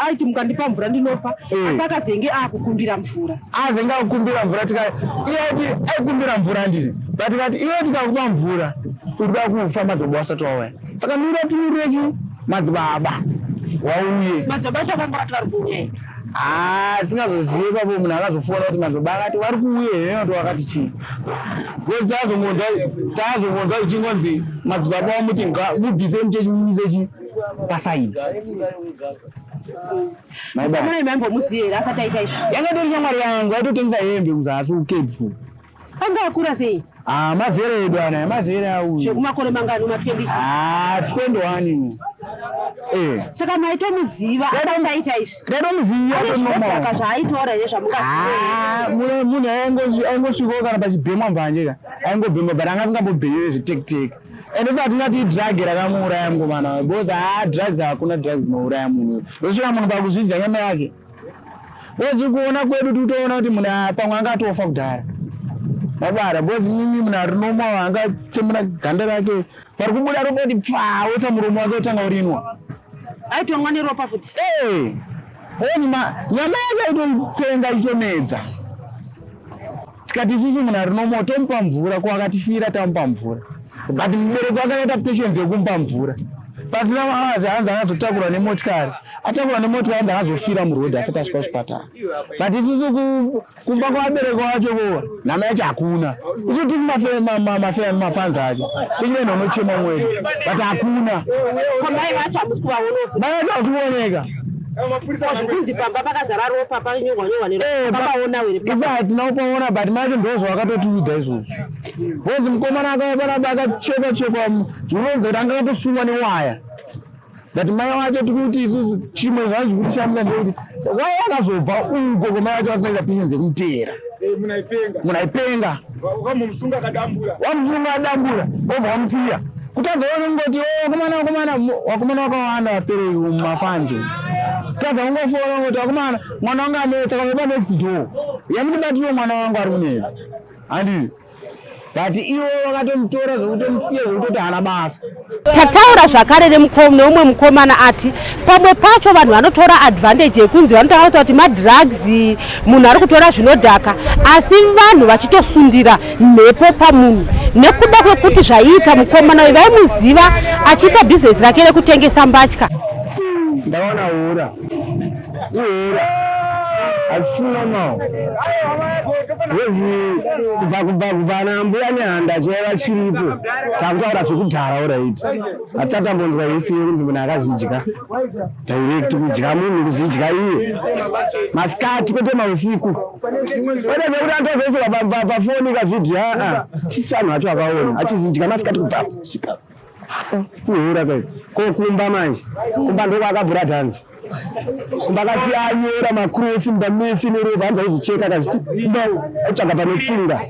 aiti mukandipa mvura ndinofa Eh. asi akazenge akukumbira mvura. Azenge akukumbira mvura tika iye aiti aikumbira mvura handiti but tikati iwe tikakupa mvura urikuda kufa madzibaba vasati vauya. Saka mira timirire chi madzibaba wauye. Madzibaba acho akanga vati vari kuuya here? Haa singazozive ipapo munhu akazofona kuti madzibaba akati vari kuuya here noti wakati chii because tazongonzwa tazongonzwa zvichingonzi madzibaba wamuti mubvise muchechi mumise chi pasaidi Mukomana maimbomuziva here asati aita izvi? Yanga itori shamwari yangu aitotengesa hembe kuzasi kuCape. Anga akura sei? Ah, mazera edu anaya, mazera auyu. Zvekumakore mangani ma 20? Ah, 21. Eh. Saka maitomuziva asati aita izvi? Ndatomuziva. Ane zvinodhaka zvaaitora here zvamungaziva? Ah, munhu aingosvikawo kana pachibhemwa mbanje ka. Aingobhemwa but anga asingambobhemi zvetektek. Ende so hatingati idrug rakamuuraya mukomana because haa drugs hakuna drugs inouraya munhu. Ndosvika munhu pakuzvidya nyama yake. Because kuona kwedu tikutoona kuti munhu ah, pamwe anga atofa kudhara. Mabara because mimi munhu ari normal angatsemura ganda rake pari kubuda ropa kuti pfaa oisa muromo wake otanga urinwa. Aitonwa neropa futi. Eh. Oni ma nyama yake aitoitsenga ichomedza. Tikati isusu munhu ari normal tomupa mvura ko akatifira tamupa mvura. But mubereki wake akaita patience yekumupa mvura. Pasina maazi hanzi akazotakurwa nemotikari. Atakurwa nemotikari hanzi akazofira muroad asati asvika kuchipatara. But isusu kumba kwavabereki wacho ko nhama yacho hakuna. Isu tiri mafanzi acho. Tichinoenda unochema mwedu. But hakuna. Ko mai vacho hamusi kuvaona? Mai vacho havasi kuoneka. Zvikunzi pamba pakazara ropa panyorwa nyorwa neropa. Papaona here? Isu hatina kupaona but mai vacho ndozvavakatotiudza izvozvo. Because mukomana akauya panapa akachekwa chekwa zvinoronza kuti anga akatosungwa newaya. But mai vacho tikuti isusu chimwe zvanzi kutishamisa ndekuti waya akazobva uko kwamai vacho vasina kuita patience yekumuteera. Munhu aipenga. Wakamusunga akadambura. Wamusunga adambura obva wamusiya. Kutadza kungoti oh wakomana wakomana wakomana wakawanda vapereki mumafanzi. Kutadza kungofona kungoti wakomana mwana wangu anetsa kazoba next door. Yamundibatire mwana wangu ari kunetsa. Handii. But ivo vakatomutora zvekutomusiya zvekutoti haana basa. Tataura zvakare neumwe mukomana ati pamwe pacho vanhu vanotora advantage yekunzi vanotanga kutaura kuti madrugs, munhu ari kutora zvinodhaka, asi vanhu vachitosundira mhepo pamunhu nekuda kwekuti zvaiita mukomana uyu vaimuziva achiita bhizinesi rake rekutengesa mbatya. Ndakaona hura. Ihura. Asi normal. Because kubva kubva kubva ana mbuya nehanda chaiva vachiripo takutaura zvekudhara alright. Hatichatambonzwa history yekunzi munhu akazvidya direct kudya munhu kuzvidya iye masikati kwete mausiku. Kwete zvekuti anotozoisirwa pafoni kavhidhiyo aa tisu anhu acho akaona achizvidya masikati kubva svika ihura kai ko kumba manje kumba ndokwakabhura dhanzi. Kumba akasiya anyora makrosi mumba mese neropa hanzi aizicheka akazviti ba aitsvaga pane tsinga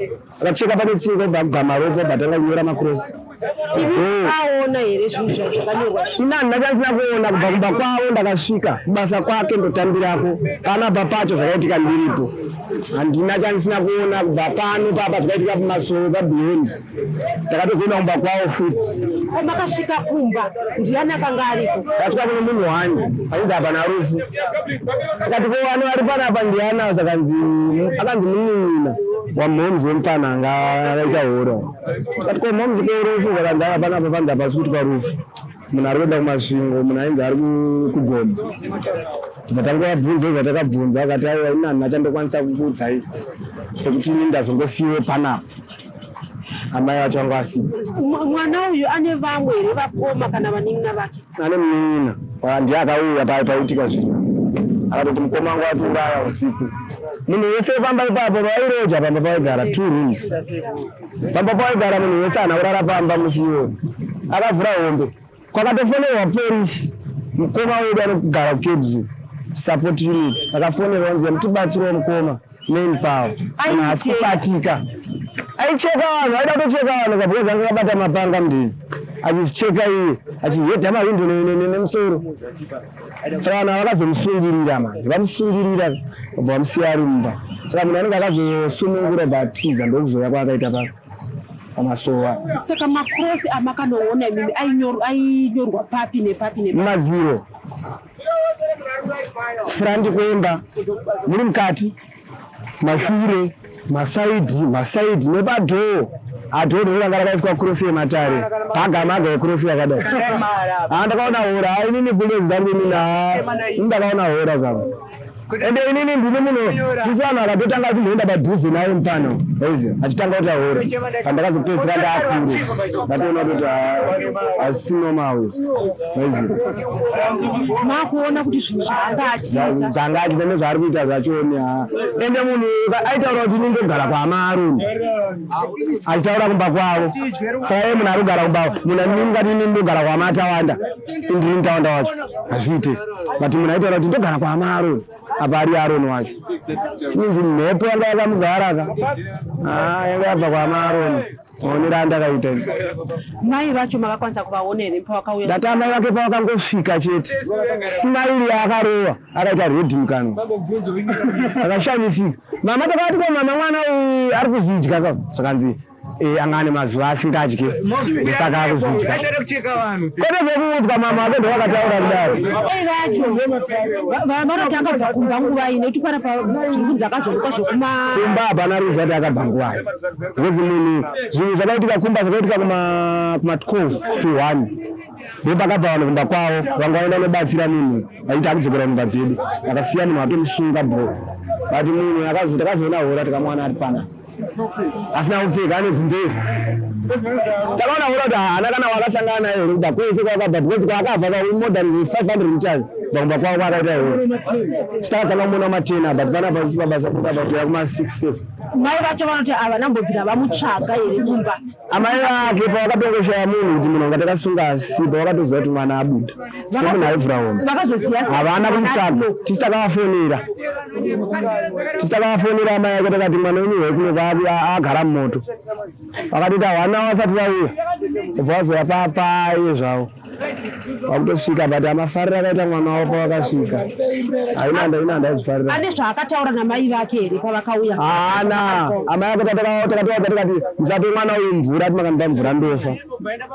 akacheka pane tsinga obva agama ropa obva atanga kunyora makrosi. Aona here zvinhu zvakanyorwa? Ini handina chandisina kuona kubva kumba kwavo ndakasvika kubasa kwake ndotambirako panapa pacho zvakaitika ndiripo handina chandisina kuona kubva pano papa zvakaitika pamasoro pabeyond Takatozoenda kumba kwavo futi. Ko makasvika kumba ndiani akanga ariko? Tasvika kune munhu wani achinzi hapana rufu. Akati ko vano vari panapa ndiani avo sakanzi akanzi munin'ina wamhoms wemupfana anga akaita hora. Akati ko mhoms ko rufu vakanzi ava panapa panzi hapasi kuitwa rufu. Munhu ari kuenda kuMasvingo munhu ainzi ari kuGomo. Tobva tangovabvunza zvatakabvunza vakati aiwa ini handina chandokwanisa kukuudzai sekuti ini ndazongosiyiwe panapa. Amai vacho vanga vasipo. Mwana uyu ane vamwe here vakoma kana vanin'ina vake? Ane munin'ina ndiye akauya paitika zvinhu akatoti mukoma wangu atiuraya usiku. Munhu wese pamba ipapo vairoja pamba pavaigara two rooms. Pamba pavaigara munhu wese haana kurara pamba musi iwoyo. Akavhura hombe. Kwakatofonerwa porisi mukoma wedu anogara kuCape support unit akafonerwa kunzi mutibatsirewo mukoma main power munhu haasi kubatika. Aicheka vanhu aida kutocheka vanhu ka because anga akabata mapanga mundini achicheka iye achihedha mahwindo nemusoro. Saka vanhu ava vakazomusungirira manje vamusungirira vabva vamusiya ari mumba. Saka munhu anenge akazosunungura obva atiza ndokuzouya kwaakaita pano. pamasowa. Saka makrosi amakanoona imimi ainyorwa papi nepapi nepapi? Mumadziro, front kwemba, muri mukati, mashure, masaidhi, masaidhi nepadhoo. Adhoo ndiro ranga rakaiswa krosi yematare, pagamaga yekrosi yakadai. Haa ndakaona hora, haa inini bulezi dzangu inini haa, ini ndakaona hora zvangu. Ende inini ndini munhu tisu vanhu akatotanga kumboenda padhuze naye mupfana waiziva achitanga kuti ahore pandakazopedzisira ndaakure ndatoona kuti asi normal uyu waiziva. Makuona kuti zvinhu zvaanga achiita Zvanga achiita nezvaari kuita zvachoni ha. Ende munhu aitaura kuti ini ndogara kwaAmaroni achitaura kumba kwavo saka iye munhu ari kugara kumba munhu anini ngati ini ndogara kwaMatawanda indini Tawanda wacho hazviite but munhu aitaura kuti ndogara kwaAmaroni apa ari Aroni wacho inzi mhepo yanga yakamugara ka ah, yanga yabva kwaAmaroni maonero andakaita ini. Mai vacho makakwanisa kuvaona here pavakauya? Ndati amai vake pavakangosvika chete simairi yaakarova akaita red mukanwa akashamisika mama takati ko mama mwana uyu ari kuzvidya ka zvakanzi eh, anga ane mazuva asingadye ndosaka akuzvidya kwete zvekuudzwa mama vake ndovakataura kudaro. Mai vacho vanoti akabva kumba nguvai nekuti pana tiri kunzi akazomuka zvekuma kumba hapana ruziva kuti akabva nguvai because munhu zvinhu zvakaitika kumba zvakaitika kuma kuma 12 to 1 ndopakabva vanhu kumba kwavo vanga vaenda kunobatsira munhu vachiti akudzokera kumba dzedu vakasiya munhu vatomusunga bho but munhu takazoona hora tikamuwana ari pana asina kupfeka ane gumbezi takaona hora kuti haana kana wakasangana naye here kubva kwese kwakabva because kwaakabva ka more than 500 meters kubva kumba kwavo kwaakaita hora sitakatanga kumuona matena but panapa isi pabasa pabatoya kuma 6 7 Mai vacho vanoti havana mbobvira vamutsvaga here kumba. Amai vake pavakatongoshaya munhu kuti munhu anga takasunga asipo vakatoziva kuti mwana abuda semunhu aivhura hombe Vakazoziva sei havana kuti mwana kumutsvaga arimo? tisi takavafonera tisi takavafonera amai ake takati mwana wenyu hwekuno agara mumoto vakatoti hawana vasati vauya kubva vazouya papaye zvavo vakutosvika but amafariro akaita mwana wavo pavakasvika haina ndaina handaizifarira Ane zvaakataura namai vake here pavakauya? haana amai ake takatovaudza tikati musape mwana uyu mvura ati makamupa mvura ndofa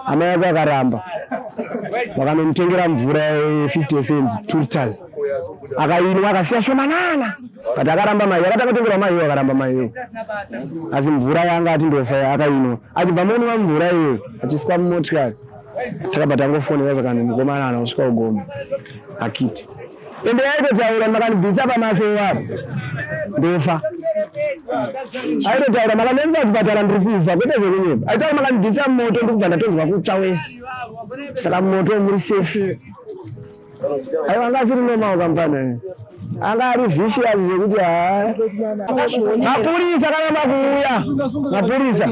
amai ake akaramba vakanomutengera mvura ye50 cents 2 liters akainwa akasiya shomanana but akaramba mai akati akatengerwa maiwo akaramba maiwo asi mvura yanga ati ndofa akainwa achibva monwa mvura iyoyo achiswa mumotikari takabva tangofonera zvakanzi mukomana haana kusvika kugoma akiti ende yaitotaura makandibvisa pamasowe apo ndofa aitotaura makandiendesa kuchipatara ndiri kufa kwete zvekunyepa aitaura makandibvisa mumoto ndiri kubva ndatonzwa kutsva wese saka mumoto muri safe aiwa anga asiri normal kampani anga ari vicious zvekuti haa mapurisa akaramba kuuya mapurisa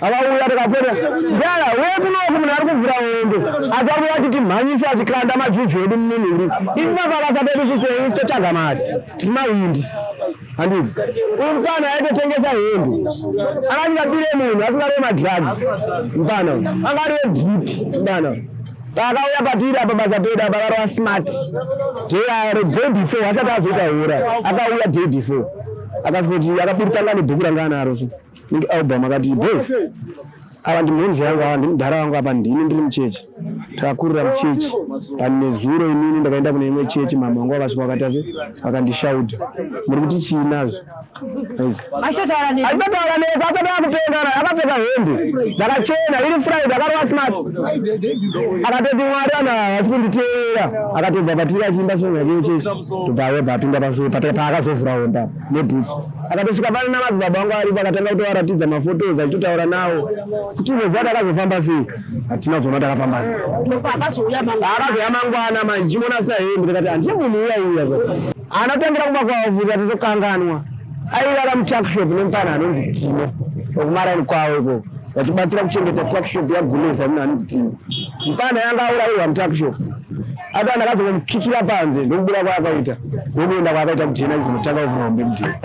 akauya tikapera njala wekunoku munhu ari kuvhura hondo asi ari kuuya achitimhanyisa achikanda majuzi edu muminhuri isu mapabasa pedu sisei totsvaga mari tiri mahwindi handiti uyu mfana aitotengesa hembe akasingabire munhu asingarove madrugs mfana anga ari wedrip mfana paakauya patiri apa basa pedu apa akarova smart day before asati azoita hura akauya day before akasvikoti akaburitsanga nebhuku ranga anaro so nenge album akati boys ava ndimhunzi yangu ava ndimudhara wangu apa ndini ndiri muchechi takakurira muchechi panezuro inini ndakaenda kune imwe chechi mama wangu vakasvika vakatase vakandishauda muri kuti chii nazvo achitotaura nesi asati akupenga akapfeka hembe dzakachena iri friday akarova smart akatoti mwari vanhu ava havasi kunditeerera akatobva patiri achiimba song yake yechechi tobva awebva apinda pasowe paakazovhura hombe apa nebhutsu akatosvika pane namadzibaba vangu aripo akatanga kutovaratidza mafotos achitotaura nawo kuti izoziva kuti akazofamba sei hatina kuzoona kuti akafamba sei Akazouya mangwana. Akazouya mangwana manje chimuona asina hembe ndikati handiye munhu uya uya anotangira kumba kwavo futi atitokanganwa airara mutuckshop nemupfana anonzi Tino wekumaraini kwavo ikoko vachibatsira kuchengeta tuckshop yaguleza munhu anonzi Tino mupfana yanga aurairwa mutuckshop ati anhu akazongomukikira panze ndokubuda kwaakaita ndokuenda kwaakaita kujena izonotanga kuvhura hombe mujena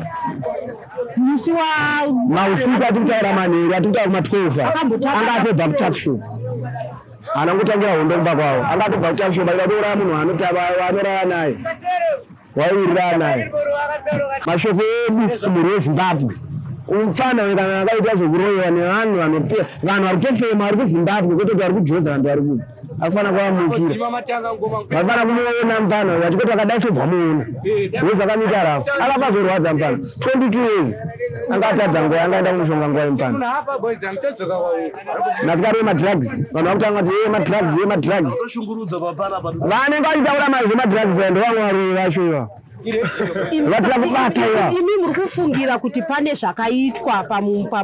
Musi wa mausiku atikutaura manheru atikutaura kuma 12 anga atobva kutuckshop haana kungotangira hondo kumba kwavo anga atobva kutuckshop aida kutouraya munhu waanorara naye waiwirirana naye mashoko edu kumhuri yezimbabwe umfana uyu kana akaita zvekuroyiwa nevanhu vanopia vanhu vari kutofema vari kuzimbabwe kwete kuti vari kujoza vanhu vari kupi afana kuvamukira vafana kumuona mfana uyu achikoti akadai sobva muona wezi akamuita rafu akafa zvorwadza mfana 22 years anga atadza nguva anga aenda kumushonga nguva yemfana nasikariwe madrugs vanhu vakutanga kuti ye madrugs ye madrugs vanenge vachitaura mazvo madrugs aya ndovamwe varoyi vacho ivavo. Vatira kubata iva. Imi muri kufungira kuti pane zvakaitwa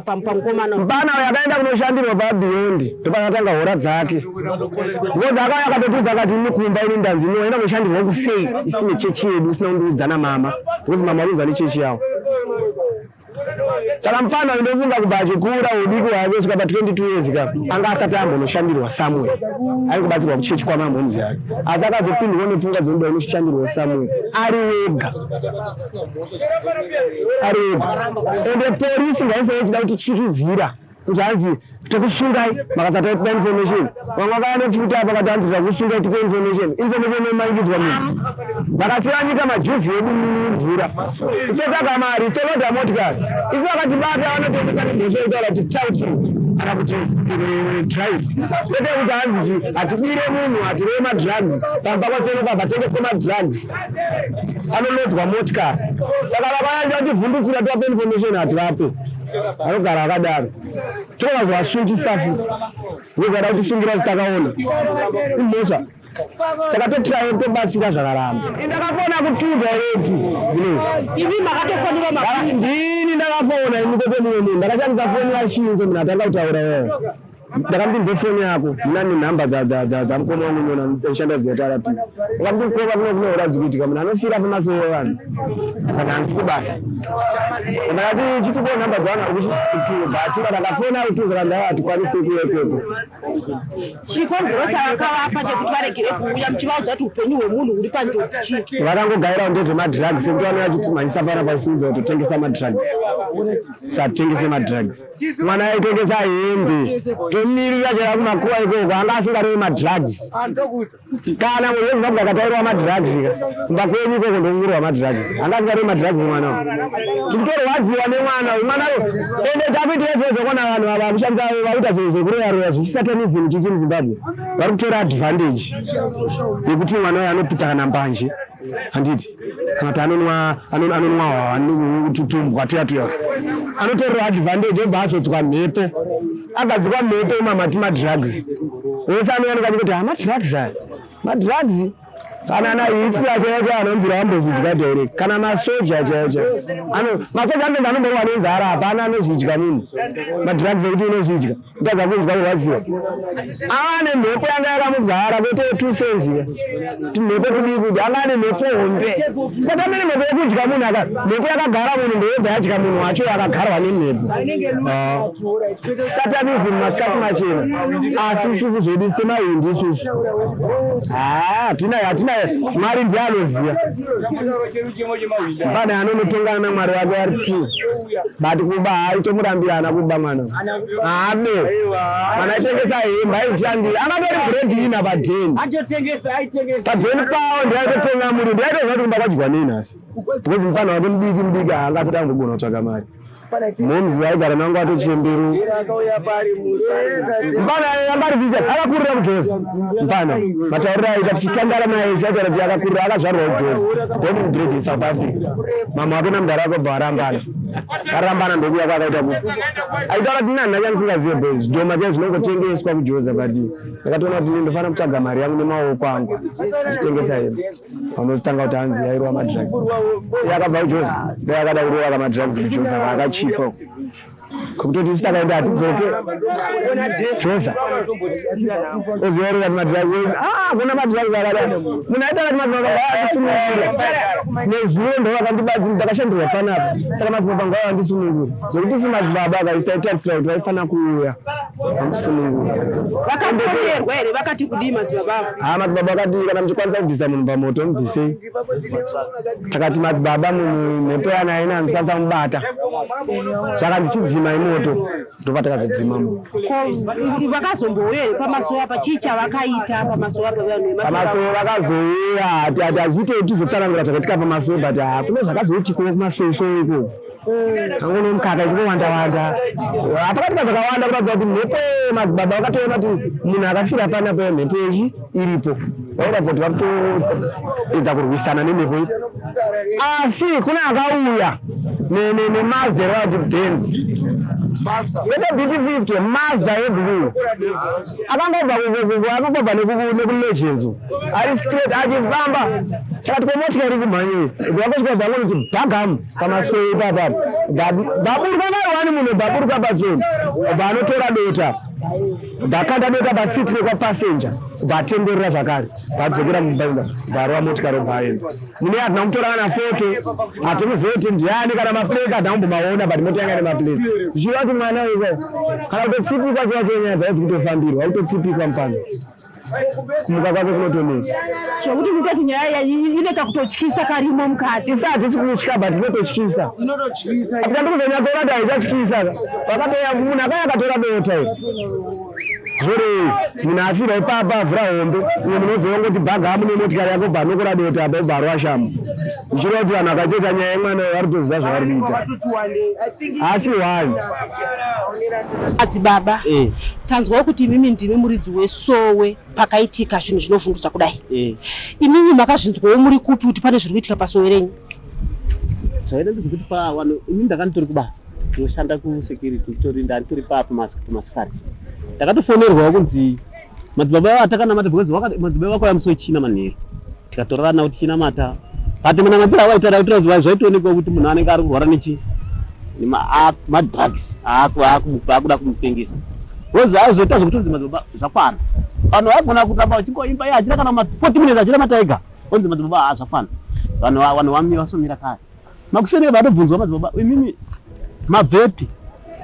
pamukomana? Mpana uyo akaenda kunoshandirwa paBeyond ndopakatanga hora dzake. Because akauya akatotiudza akati ini kumba ini ndanzi no enda kunoshandirwa kusei isine chechi yedu usina kundiudza namama because mama vakuudza nechechi yavo. Saka mfana uyu ndofunga kubva achikura udiki hwake kusvika pa 22 years ka anga asati ambonoshandirwa somewhere. Aingobatsirwa kuchechi kwamamhoms yake. Asi akazopindwa nepfungwa dzekuda kunoshandirwa somewhere ari wega. Ari wega. Ende polisi ngaisave ichida kutityisidzira kuti hanzi tokusungai makasatipa information. Vamwe vakauya nepfuti apa vakati hanzi takusungai tipe information. Information inomanikidzwa munhu. Vakasiya nyika majuzi edu mumvura. Isu mari, isu toloda motikari. Isu vakatibata vanotengesa nemhosva yekutaura kuti touting kana kuti drive. Kwete kuti hanzi chi hatibire munhu, hatirove madrugs. Pamba kwatengesa patengeswe madrugs. Anolodwa motikari. Saka vakauya kutivhundutsira tivape information hativape. Anogara akadaro. Tokazovasungisa futi. Vozada kutisungira zitakaona. Imhosva. Takatotiraya kutobatsira zvakaramba. Ndakafona kutuga already. Imi makatofonera mapurisa? Ndini ndakafona ini kwete mumwe munhu. Ndakashandisa foni yaShinzo munhu atanga kutaura wewe. Ndakamuti ndipe foni yako. Mina nenhamba dzamukoma wangu unoona ndishanda ZRP. Ndakamuti mukoma kuno kune hora dzikuitika munhu anofira pamasowe vanhu. Saka handisi kubasa. Ndakati chitipo nhamba dzavanhu vari kuti but ndakafona kutuza vanhu ava hatikwanisi kuuya ikoko. Chikonzero chavakavapa chekuti varegere kuuya muchivaudza kuti upenyu hwemunhu huri panjodzi chii? Vakangogairawo ndezvemadrugs sekuti vanouya vachitimhanyisa pana pachifunza kutotengesa madrugs. Satengese madrugs. Mwana aitengesa hembe tomirira chera kumakuva ikoko anga asingarovi madrugs. Kana munhu weZimbabwe akataurwa madrugs ka kumba kwenyu ikoko ndokungurwa madrugs. Anga asingarovi madrugs mwana uyu. Tikutorwadziwa nemwana uyu. Mwana uyu ende takuitira zviro zvekuona vanhu ava vakushandisa vakuita zvinhu zvekuroya roya zvechisatanism chichi muZimbabwe. Vari kutora advantage yekuti mwana uyu anoputa kana mbanje handiti kana kuti anonwa anonwa tumbwa tuya tuya anotorerwa advantage obva azodzwa mhepo agadzikwa mhepo imamati madrugs wese anowanika kuti hamadrugs aya madrugs kana ana Hitler chaivo chaivo anobvira vambozvidya direct kana masoja chaivo chaivo masoja anoenda anomborwa nenzara hapana anozvidya munhu madrugs ekuti unozvidya kutadza kunzwa kurwadziwa ava nemhepo yanga yakamugara kwete 2 cents ti mhepo kudii kudi anga ane mhepo hombe saka amene mhepo yekudya munhu aka mhepo yakagara munhu ndoyobva yadya munhu wacho yakagarwa nemhepo. Satanism masikati machena asi isusu zvedu semahindi isusu hatina hatina Mwari ndiye anoziva pane anonotongana namwari wake vari two but kuba haitomurambira kuba mwana haabe mwana aitengesa hembe aichandira akatori breadwinner padheni padheni pavo ndiye aitotenga muri ndiye aitoziva kuti kumba kwadyiwa nei nhasi because mufana wake mudiki mudiki haanga asati angogona kutsvaga mari. Momzi aigara nangu atochemberu. Mfana anga ari busy akakurira kuJozi. Mfana matauriro aita tichitandara naye aitaura kuti akakurira akazvarwa kuJozi. Born and bred in South Africa. Mama wake namudhara wake vabva varambana. Varambana ndokuya kwaakaita ku. Aitaura kuti nani nhasi andisingazive boys. Zvidhoma zviya zvinongotengeswa kuJozi but ndakatoona kuti ndofana kutsvaga mari yangu nemaoko angu. Ndichitengesa hembe. Vanozotanga kuti hanzi yairova madrugs. Iye akabva kuJozi. Ndiye akada kurova kamadrugs kuJozi aka akachipa. Kutoti isu takaenda hatidzoke. Joza. Oziva kuti madrugs. Ah, kuna madrugs akadai. Munhu aitaura kuti madzibaba andisunungura. Nezuro ndo vakandibatsira ndakashandirwa panapa. Saka madzibaba ngava vandisunungure. Zvekuti isu madzibaba akaisa taitarisira kuti vaifana kuuya. Vandisunungura. Vakafonerwa here vakati kudii madzibaba avo? Ha madzibaba akati kana muchikwanisa kubvisa munhu pamoto mubvisei. Takati madzibaba munhu mhepo yana ina andikwanisa kumubata. Zvakanzi chidzimai moto ndopatakazodzima moto. Ko vakazombouya here pamasowe apa chii chavakaita pamasowe apa vanhu vemasowe? Pamasowe vakazouya hati hati hazviite kuti tizotsanangura zvakaitika pamasowe but hakuna zvakazoitikawo kumasowe sowe ikoko. Angono mukaka ichingowanda wanda. Hapakatika zvakawanda kuratidza kuti mhepo madzibaba vakatoona kuti munhu akafira panapa mhepo iyi iripo. Vakuratidza kuti vakutoedza kurwisana nemhepo iyi. Asi kune akauya. neMazda yakati Benz, kwete BT 50, Mazda yeblue. Akangobva, akangobva nekuLegends, ari straight achifamba. Chakati komotikari iri kumhanyei, vakosvika bvangu kuti bhagamu pamaswei ipapapo, baburuka vaiwani munhu, baburuka patsoni, bva anotora dota, bvakanda dota paseat rekwapasenja, bvatenderera zvakare, bvadzokera mumba, bvarova motikari, bvaenda. Mune hatina kutora kana foto, hatimuzivi kuti ndiani, kana maplates hatina kumbomaona, but mota yanga nemaplates, zvichireva kuti mwana uyu kana kutotsipikwa chacho, nyaya dzacho dzikutofambirwa, kutotsipikwa mupano, kumuka kwake kunotonetsa. Zvokuti kutoti nyaya iyi ine kakutotyisa karimo mukati. Isa hatisi kutya, but inototyisa. Apita ndikuzonyatsoona kuti haichatyisa. Vakatoya munhu akaya akatora dota iri, zvorei munhu afira ipapa, avhura hombe, iwe munozongoti bhagamu nemotikari yako, bva nokora dota apa, ubva arwa shamu, zvichireva kuti vanhu vakatoita nyaya yemwana uyu vari kutoziva zvavari kuita, asi one. Madzibaba, tanzwawo kuti imimi ndimi muridzi wesowe pakaitika zvinhu zvinovhundutsa kudai. Imimi makazvinzwawo muri kupi kuti pane zviri kuitika pasowe renyu? Zvaida ndezvekuti pavanhu, ini ndanga nditori kubasa, ndinoshanda kusecurity, nditori ndanditori pamasikati. Ndakatofonerwawo kunzi madzibaba avo atakanamata, because madzibaba vakauya musi weChina manheru, tikatorara navo tichinamata, but manamatiro avaita raitira zvaitoonekwa kuti munhu anenge ari kurwara nechi madrugs, aakuda kumupengesa, because aizoita zvekuti madzibaba zvakwana. Vanhu vaigona kuramba vachingoimba, iye achida kana ma 40 minutes achinamata ega, onzi madzibaba, haa, zvakwana, vanhu vasomira kare. Makuseni vatobvunzwa, madzibaba, imimi mabvepi?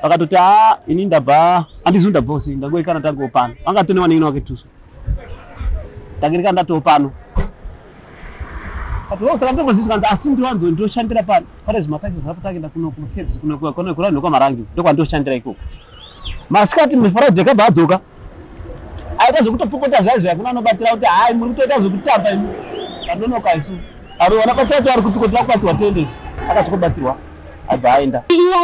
Vakatoti, haa, ini ndabva, handizi ndabvawo sei, ndangoikana tangowo pano. Vangatone wanengene wake tuso, tangirikana ndatowo pano. Saka ndobvunziswa kanzi, asi ndiwanzo ndoshandira pano pane zvimataki zvapo, takuenda kuno kuCabs, kuno kuranhu kwamarangi, ndokwandoshandira ikoko. Masikati muFriday kabva adzoka, aita zvekutopopota zvaizvo, hakuna anobatira kuti hai, muri kutoita zvekutamba imi, tanonoka isu. Ari vanabatira kuti ari kupi, kuti vakubatsirwa toende isu. Akatokobatsirwa, abva aenda. Iye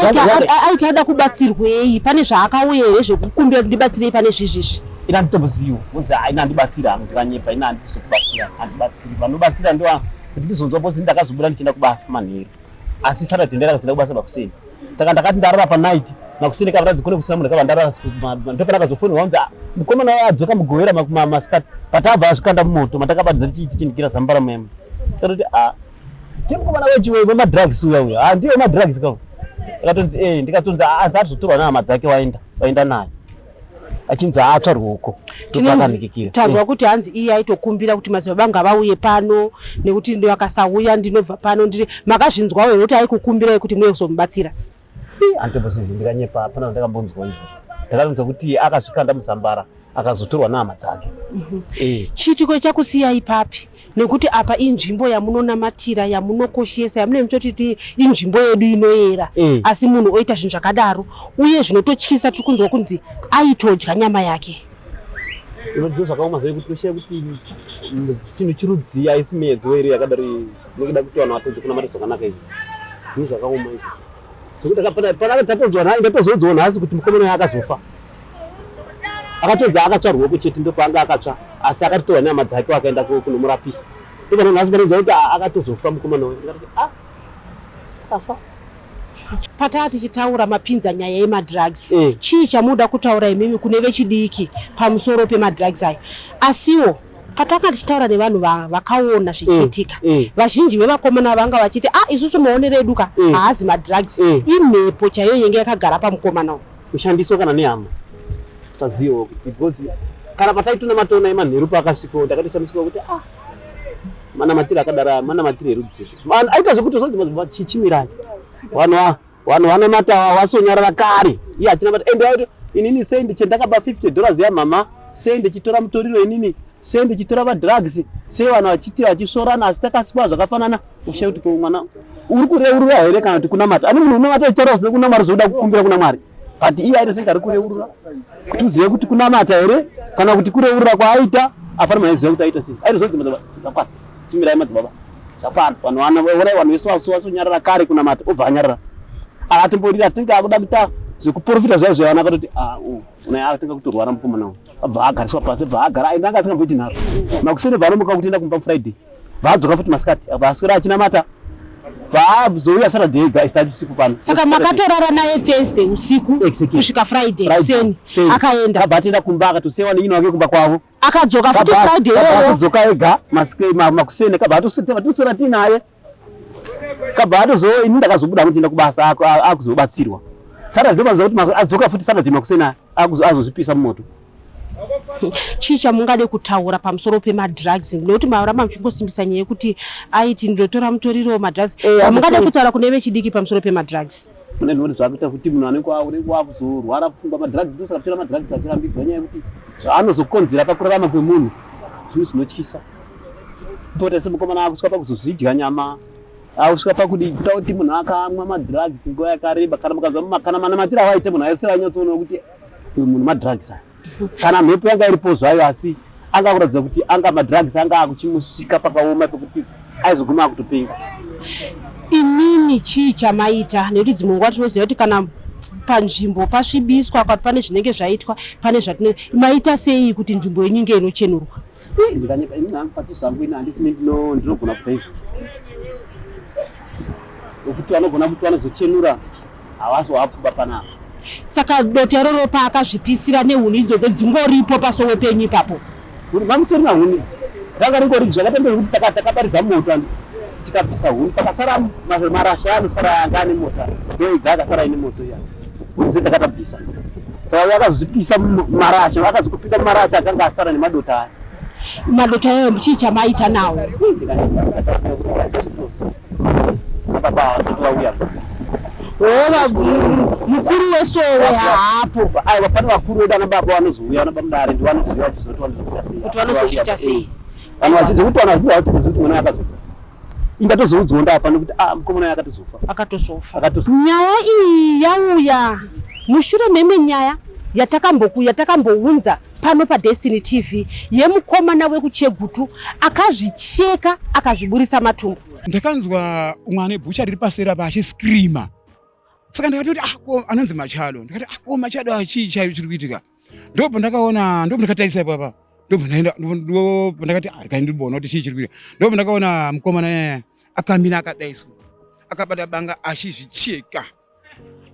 aiti ada kubatsirwei? Pane zvaakauya here zvekukumbira kuti ndibatsirei pane zvizvizvi? Ina handitomboziviwo, kuzi hai, ina handibatsira hangu, ndikanyepa. Ina handisi handibatsiri, vanobatsira ndo kuti ndizonzwa bosi. Ndakazobuda ndichienda kubasa manheru, asi Saturday ndakazoenda kubasa pakuseni. Saka ndakati ndarara panight, makuseni kavaradzi kune kusina munhu, kava ndarara. Ndopandakazofonерwa kunzi, "Ah, mukomana waye adzoka mugovera masikati, but abva azvikanda mumoto matakabatidza tichindikira zambara muyemo." Takatoti, a ndiye mukomana wechiwe wemadrugs uya uya, ha, ndiye wemadrugs ka. Ndikatonzi eh, ndikatonzi asi azotorwa nehama dzake, waenda naye, achinzi atsva ruoko, ndopakanikikira. Tanzwa kuti hanzi iye aitokumbira kuti madzibaba ngavauye pano, nekuti vakasauya ndinobva pano. Ndiri makazvinzwawo here kuti aikukumbirai kuti muye kuzomubatsira? Handitombosizi, ndikanyepa, hapana zvandakambonzwa izvozvo. Ndakatonzwa kuti akazvikanda muzambara, akazotorwa nehama dzake. Chiitiko chakusiyai papi? Nekuti apa inzvimbo yamunonamatira, yamunokoshesa, yamunenge muchitoti inzvimbo yedu inoyera, asi munhu oita zvinhu zvakadaro. Uye zvinototyisa, tiri kunzwa kunzi aitodya nyama yake. Ndo zvakaoma zvayo, kuti toshaya kuti chinhu chirudzii, haisi miedzo here yakadaro inokida kuti vanhu vatodze kunamata zvakanaka. Izvi zvinhu zvakaoma izvi, zvekuti panaka tatonzwa nhasi, ndatozoudzwa nhasi kuti mukomana uyu akazofa, akatodza akatsva ruoko chete, ndopaanga akatsva, asi akatotorwa nehama dzake, akaenda kunomurapisa. Ndopana nhasi panonzwa kuti akatozofa mukomana uyu. Ndikatoti, a, akafa. Pataa tichitaura, mapinza nyaya yemadrugs. Chii chamunoda kutaura imimi kune vechidiki pamusoro pemadrugs aya? Asiwo patanga tichitaura nevanhu vakaona zvichiitika, vazhinji vevakomana vanga vachiti, a, isusu maonero edu ka, haazi madrugs, imhepo chaiyo yenge yakagara pamukomana uyu. Kushandiswa kana nehama, tisazivawo kuti, because kana pataitona matona emanheru paakasvikawo, ndakatoshamiswa kuti, ah, manamatiro akadaro aya manamatiro erudziro? Vanhu aita zvekuti uzonzi chichimirai, vanhu vanhu vanamata wasonyarara kare, iye achinamata. Ende aiti, inini sei ndakaba $50 yamama, sei ndichitora mutoriro, inini sei ndichitora madrugs, sei vanhu vachiti vachisvorana, asi takasikwa zvakafanana. Ushaya kuti ko mwana uri kureurura here kana kuti kunamata? Ani munhu unamata achitaura zvine kuna Mwari, zvoda kukumbira kuna Mwari, but iye aita senge ari kureurura. Kuti uzive kuti kunamata here kana kuti kureurura kwaaita, hapana munhu aiziva kuti aita sei. Aitozonzi madzibaba zvakwana, chimirai madzibaba, zvakwana, vanhu vana onai, vanhu vese vasonyarara kare kunamata, obva anyarara, akatomborira tinge akuda kuita zvekuprofita zvaizvo zvavana. Akatoti, ah, unai akatanga kutorwara mukomana uyu, abva agariswa pasi, bva agara, aenda anga asingamboiti nharo. Makuseni bva anomuka kutoenda kumba Friday, bva adzoka futi masikati, abva aswera achinamata. Paazouya Saturday ega isu tachisipo pano. Saka makatorara naye Thursday usiku Exactly. kusvika Friday Friday, kuseni kuseni. akaenda. Kabva atoenda kumba akatosiya vanin'ina wake kumba kwavo. Akadzoka futi Kabva- Friday kabva iyoyo. atodzoka ega makuseni kabva atoswera tiinaye. Kabva atozo ini ndakazobuda hangu ndichienda kubasa akuzobatsirwa. Saturday ndopazoona kuti adzoka futi Saturday makuseni aya azozvipisa mumoto. Chii chamungade kutaura pamusoro pemadrugs nekuti maramba muchingosimbisa nyaya yekuti aiti ndotora mutoriro madrugs chamungade kutaura kune vechidiki pamusoro pemadrugs? Mune zvimwe zvakuita kuti munhu anenge unenge wakuzorwara pfungwa madrugs ndosaka kutora madrugs achirambidzwa nyaya yekuti zvaanozokonzera pakurarama kwemunhu zvinhu zvinotyisa. Tota semukomana akusvika pakuzozvidya nyama akusvika pakudii kuta kuti munhu akamwa madrugs nguva yakareba kana mukanzwa kana manamatiro awaite munhu aisira anyatsoona kuti uyu munhu madrugs aya kana mhepo yanga iripo zvayo asi anga akuratidza kuti anga madrugs anga akuchimusvika pakaoma pekuti aizoguma akutopenga. Imimi chii chamaita nekuti dzimwe nguva tinoziva kuti kana panzvimbo pasvibiswa kana pane zvinenge zvaitwa pane zvatino maita sei kuti nzvimbo yenyu inge inochenurwa? Ndikanyepa ini hangu pachizvangu ini handisi ndinogona kuita izvozvo nokuti vanogona kuti vanozochenura havasi wapuba panapa. Saka dota iroro paakazvipisira nehuni idzodzo dzingoripo pasowe penyu ipapo? Huni mamutorina huni ranga ringori zvakaita ndezvekuti takaparidza moto and tikabvisa huni pakasara marasha anosara anga ane moto ndoega akasara aine moto iya huni dze takatabvisa saka vakazvipisa marasha vakazokupinda mumarasha akanga asara nemadota aya. Madota ayo chii chamaita nawo? Baba havasati vauya. Hova mukuru wesowe haapo. Aiwa pane vakuru vedu ana baba vanozouya ana bamudare ndivo vanozouya vachizoti vanozoita sei. Kuti vanozochita sei. Vanhu vachidzi kuti vanhu vachidzi vachidzi kuti mwana akazofa. Ingatozoudzwa ndapa nekuti ah mukomana uyu akatozofa. Akatozofa. Akatozofa. Nyaya iyi yauya mushure meimwe nyaya yatakamboku yatakambounza pano paDestiny TV yemukomana wekuChegutu akazvicheka akazviburitsa matumbu. Ndakanzwa umwe ane bhucha riri paseri apa achiscreama saka ndakati kuti ah ko anonzi Machado ndakati ah ko Machado chii chaicho chiri kuitika ndobva ndakaona ndobva ndakatarisa ipapa ndobva ndaenda ndobva ndakati ah regai ndimboona kuti chii chiri kuitika ndobva ndakaona mukomana akamira akadai so akabata banga achizvicheka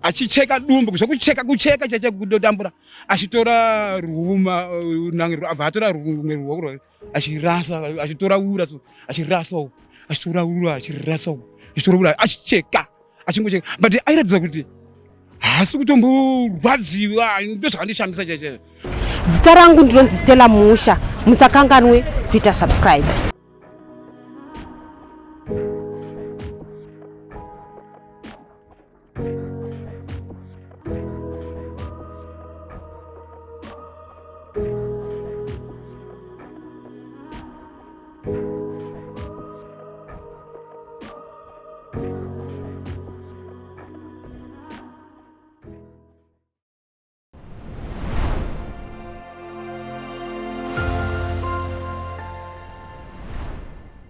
achicheka dumbu zvekucheka kucheka chache kudotambura achitora ruma abva atora rumwe ruoko rwake achirasa achitora ura achirasa uku achitora ura achirasa uku achitora ura achicheka achingocheka but airatidza kuti haasi kutomborwadziwa ndozvakandishamisa chaizvo Zita rangu ndinonzi Stella Muusha musakanganwe kuita subscribe.